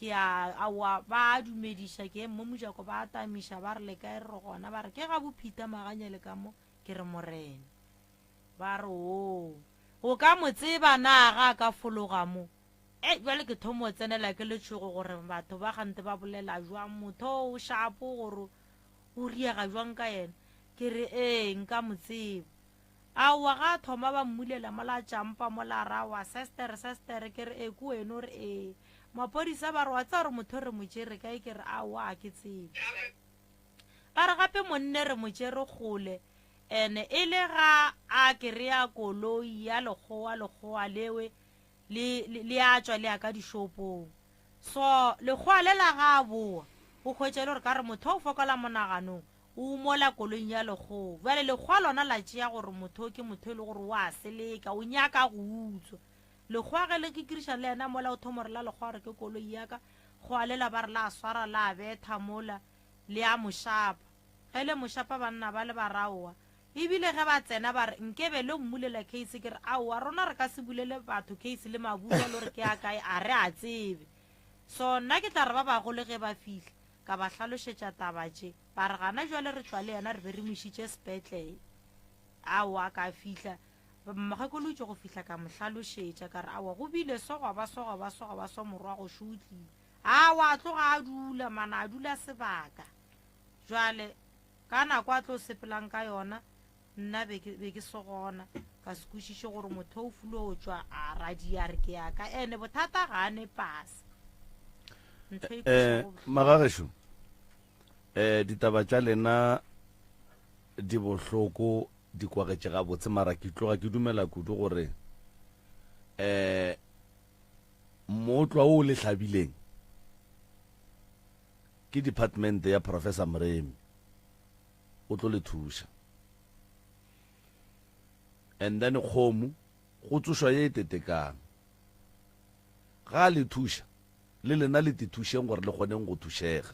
Ke a, aowa, ba a dumediša, ke eme mo mojako, ba a tamiša, ba re, Le kae? Re re, Gona. Ba re, Ke ga boPeter Maganye le ka mo? Ke re, Morena. Ba re, Oo, o ka mo tseba na ga a ka fologa mo? Ei, bjale ke thomo tsenela ke letšhogo gore batho ba gante ba bolela jwang, motho o shapo gore o riega jwang ka yena. Ke re, Ee, nka mo tseba. Aowa, ga a thoma ba mmulela mola a tšampa mola a re aowa sestere, sestere, ke re ee ke wena, o re ee. Maphodisa ba re wa tseba gore motho re mo tšere kae, ke re aowa ga ke tsebe. Ba re gape monne re mo tšere kgole ene e le ga a kereya koloi ya lekgowa, lekgowa lewe le, le, le a tšwa le ya ka dishopong. So lekgowa lela ga a bowa o hwetša e le gore ka re motho o fokola monaganong, O mola koloing ya lekgowa. Bjale lekgowa lona la tšea gore motho o ke motho e le gore o a seleka, o nyaka go utswa. Lekgowa ge le kikiriša le yena mola o thoma gore la lekgowa gore ke koloi ya ka, kgowa lela ba re la swara la betha mola le a mo šapa. Ge le mo šapa banna ba le ba raowa. Ebile ge ba tsena ba re nkebe lo mmulela case ke re aowa rona re ka se bulele batho case le mabuka lo re ke a kae a re a tsebe. So nna ke tla re ba bagolo ge ba fihla ka ba hlalošetša taba tše. Ba re, Gana bjale re tšwa le yena, re be re mo išitše sepetlele. Aowa, ka fihla, mokgekolo o itše go fihla ka mo hlalošetša, ka re, Aowa, go bile so, gwa ba so, gwa ba so, gwa ba so, morwa gošo o tlile. Aowa, a tloga a dula, mana a dula sebaka. Jwale ka nako a tlo sepelang ka yona nna be ke be ke se gona ka se kwešiše gore motho o fulo o tšwa a radia re ke ya ka ene bothata ga a ne pasa ntho e Eh, kwešago bohloko. magagešo eh ditaba tša lena di bohloko di kwagetše gabotse mara ke tloga ke dumela kudu gore eh mootlwa o le hlabileng ke department ya Professor Moremi o tlo le thuša and then kgomo go tsošwa ye e tetekang ga a le thuša le lena le tithušeng gore le kgoneng go thušega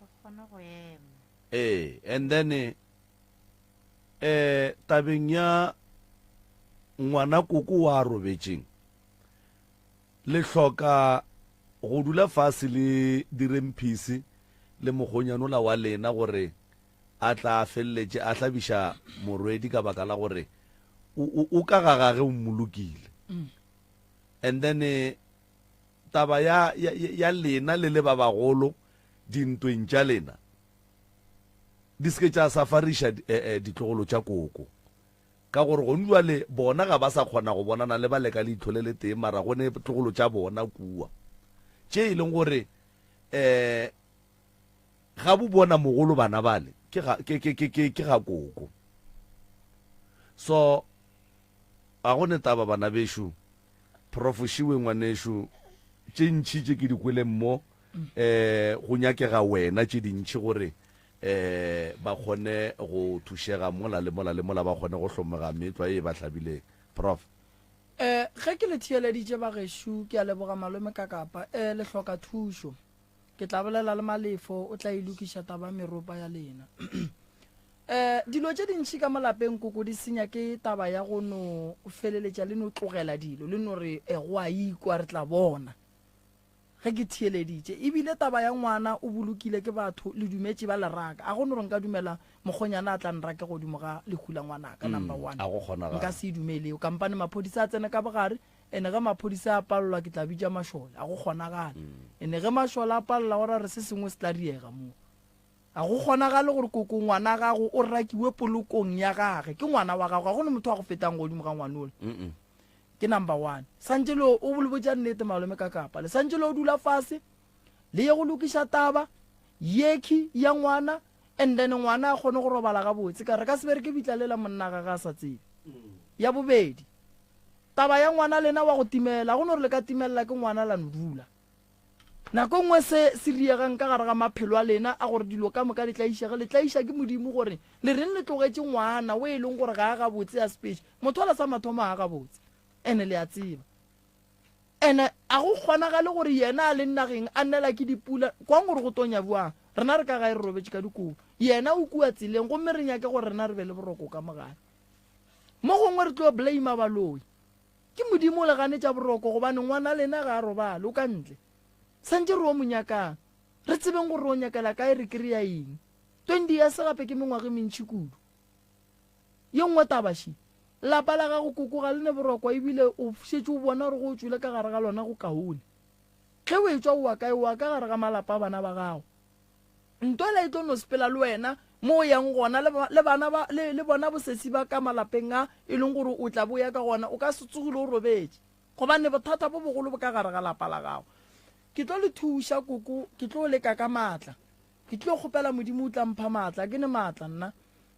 re kgone go ema ee and then eh tabeng ya ngwana koko wa robetšeng Le hloka go dula fase le diremphisi le mokgonyanola wa lena gore a tla a feleletše a hlabiša morwedi ka baka la gore o, o, o ka ga gage o mmolokile. And then eh, taba ya, ya, ya lena le le ba bagolo dintweng tša lena di se ke tša safariša eh, eh, ditlogolo tša koko. Ka gore gone bjale bona ga ba sa kgona go bonana le bale ka leihlo le letee, mara go ne tlogolo tša bona kua, tše e leng gore um ga bo bona mogolo bana bale ke ga, ke, ke, ke, ke, ke ga koko. So ga go ne taba bana bešo, Prof Šiwe ngwanešu, tše ntši tše ke di kweleng mo um go nyakega wena tše dintši gore um ba kgone go thušega mola le mola le mola ba kgone go hlomega meetlwa ye e ba hlabileng. Prof. Um ge ke le theeleditše bagešo, ke a leboga malome Kakapa. Um le hloka thušo. Ke tla bolela le Malefo, o tla e lokiša taba ya meropa ya lena. Um dilo tše dintši ka mo lapeng koko di senya ke taba ya go no feleletša le no tlogela dilo, le no re e go a ikwa re tla bona. Ge ke theeleditše, e bile taba ya ngwana o bolokile ke batho, le dumetše ba le raka. A go no re nka dumela mokgonyana a tla nrake godimo ga lehu la ngwanaka, number one. A go kgonagale. Nka se e dumele eo. Kampane maphodisa a tsene ka bogare, ene ge maphodisa a palelwa ke tla bitša mašole. A go kgonagale. Ene ge mašole a palela go ra re se sengwe se tla diega moo. Ga go kgonagale gore koko ngwana gago o rakiwe polokong ya gage. Ke ngwana wa gago, ga go ne motho wa go fetang godimo ga ngwanola. Ke number one. Santše le o le botša nnete malome ka kapa. Le santše le o dula fase le ye go lokiša taba yekhi ya ngwana and then ngwana a kgone go robala gabotse ka re ka se bereke bitla lela monna ga ga a sa tsebe. Ya bobedi, taba ya ngwana lena wa go timela, go no re le ka timelela ke ngwana la no dula. Nako e nngwe se se riegang ka gare ga maphelo a lena a gore dilo ka moka di tlaišege, le tlaiša ke Modimo gore le reng le tlogetše ngwana o e leng gore ga a gabotse a sepetše. Motho ola sa mathomo ga a gabotse, ene le a tseba. Ene a go kgonagale gore yena a leng nageng a nela ke dipula, kwang gore go tonya bjang. Rena re ka gae re robetše ka dikobo, yena o kua tseleng gomme re nyake gore rena re be le boroko ka mo gae. Mo gongwe re tlo blame baloi. Ke Modimo o le ganetša boroko gobane ngwana lena ga a robale, o ka ntle. Santše re o mo nyakang. Re tsebeng gore re o nyakela kae, re kry-a eng. 20 years gape ke mengwaga e mentši kudu. Ye nngwe taba še, lapa la gago koko ga le ne boroko ebile o šetše o bona gore go o tšwele ka gare ga lona go kaone. Ge o etšwa o wa kae? O wa ka gare ga malapa a bana ba gago. Ntwela e tlo no sepela le wena mo o yang gona, le, le bana ba, le, le bona bosesi ba ka malapeng a e leng gore o tla bo ya ka gona, o ka se tsogile o robetše. Gobane bothata bo bogolo bo ka gare ga lapa la gago. Ke tlo le thuša, koko, ke tlo leka ka maatla. Ke tlo kgopela Modimo o tla mpha maatla, ke ne maatla nna.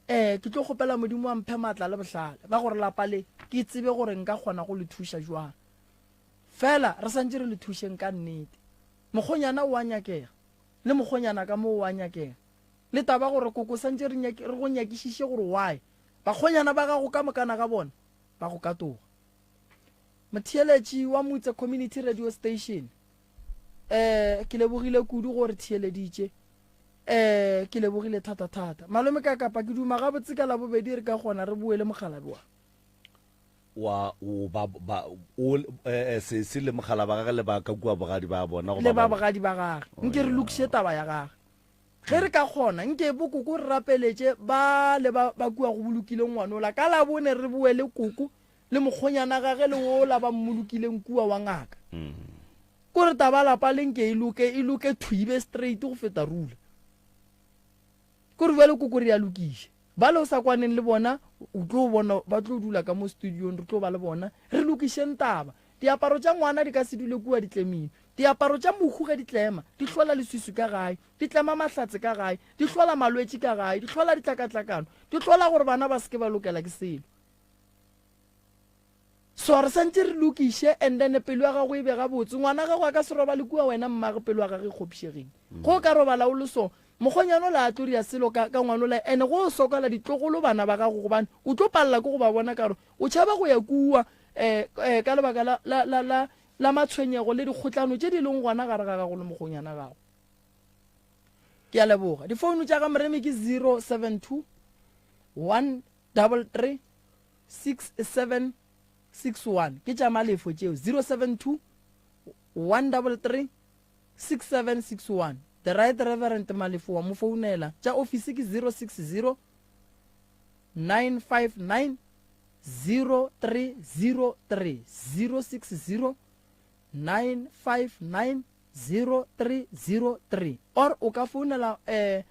Eh, ke tlo kgopela Modimo a mphe maatla le bohlale ba gore lapa le ke tsebe gore nka kgona go le thuša jwang. Fela re santše re le thušeng ka nnete. Mokgonyana o a nyakega. Le mokgonyana ka mo o a nyakega. Le taba gore koko santše re nyake, re go nyakišiše gore why bakgonyana ba gago ka mokana ga bona ba go katoga. Motheeletši wa Mutse Community Radio Station, eh, ke lebogile kudu gore theeleditše. Eh, ke lebogile thata thata. Malome ka kapa ke duma gabotse ka Labobedi re ka kgona re boele mokgalabje wa. Wa o ba ba o eh, eh, sesi le mogala ba gage le ba ka kua bogadi ba bona le ba bogadi ba gage oh, nke re lokiše taba ya gage ge re ka kgona nke bo koko re rapeletše ba le ba ba kua go bolokileng ngwanola ka labone re boe le koko le mokgonyana gage le ola ba mmolokileng kua wa ngaka mm. kore taba lapa le nke e loke e loke thuibe straight go feta rula. Kore bjale koko re a lokiša. Bale o sa kwaneng le bona o tlo bona ba tlo dula ka mo studiong re tlo ba le bona re lokišeng taba. Diaparo tša ngwana di ka se dule kua di tlemilwe. Diaparo tša mohu ge di tlema di hlola leswiswi ka gae, di tlema mahlatse ka gae, di hlola malwetši ka gae, di hlola ditlakatlakano, di hlola gore bana ba se ke ba lokela ke selo. So re santše re lokiše and then pelo ya gago e be gabotse. Ngwana gago a ka se robale kua wena mmage pelo ya gage e kgopišegile. Go o ka robala o le so, mokgonyana ola a tlo ria selo ka, ka ngwana ola and go o sokola ditlogolo bana ba gago gobane o tlo palela ke go ba bona ka gore o tšhaba go ya kua eh, eh, ka lebaka la, la, la, la, la matshwenyego le dikgotlano tše di leng gona gare ga gago le mokgonyana gago. Ke a leboga. Difounu tša ga Moremi ke 072 133 6761 ke tša malefo tšeo 072 133 6761 the right reverend malefo wa mo founela tša ofisi ke 060 959 0303 060 959 0303 or o ka founela eh,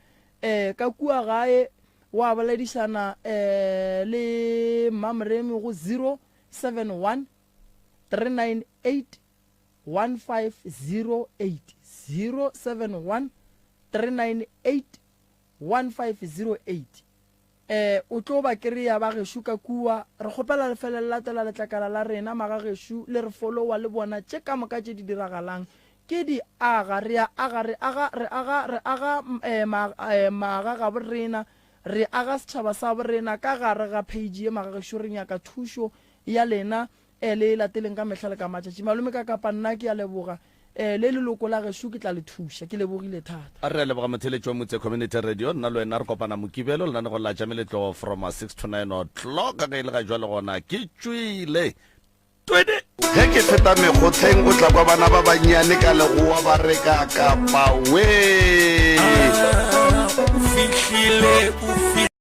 eh, ka kua gae wa boledišana eh, le Mmamoremi go 071 398 1508 071 398 1508 Eh, o tlo ba kereya ba gešo ka kua. Re kgopela le fele le latela letlakala la rena, magagešo, le re followa le bona tše ka moka tše di diragalang. Ke di aga, re a aga, re aga, re aga, re aga eh, ma, eh, maga gabo rena, re aga setšhaba sa bo rena ka gare ga page ye, magagešo, re nyaka thušo ya lena. E, le e lateleng ka mehla le ka matšatši. Malome ka kapa nna ke a leboga. E, le leloko la gešo ke tla le thuša. Ke lebogile thata. Re a leboga motheeletši wa Motse Community Radio. Nna le wena re kopana Mokibelo lenanegong la tša meletlo from 6 to 9 o'clock. Ge e le ga jwale gona ke tšwile. Twede! Ge ke feta mekgotheng o tla kwa bana ba bannyane ka legoa ba re ka kapa wee. O fihlile, o fihlile.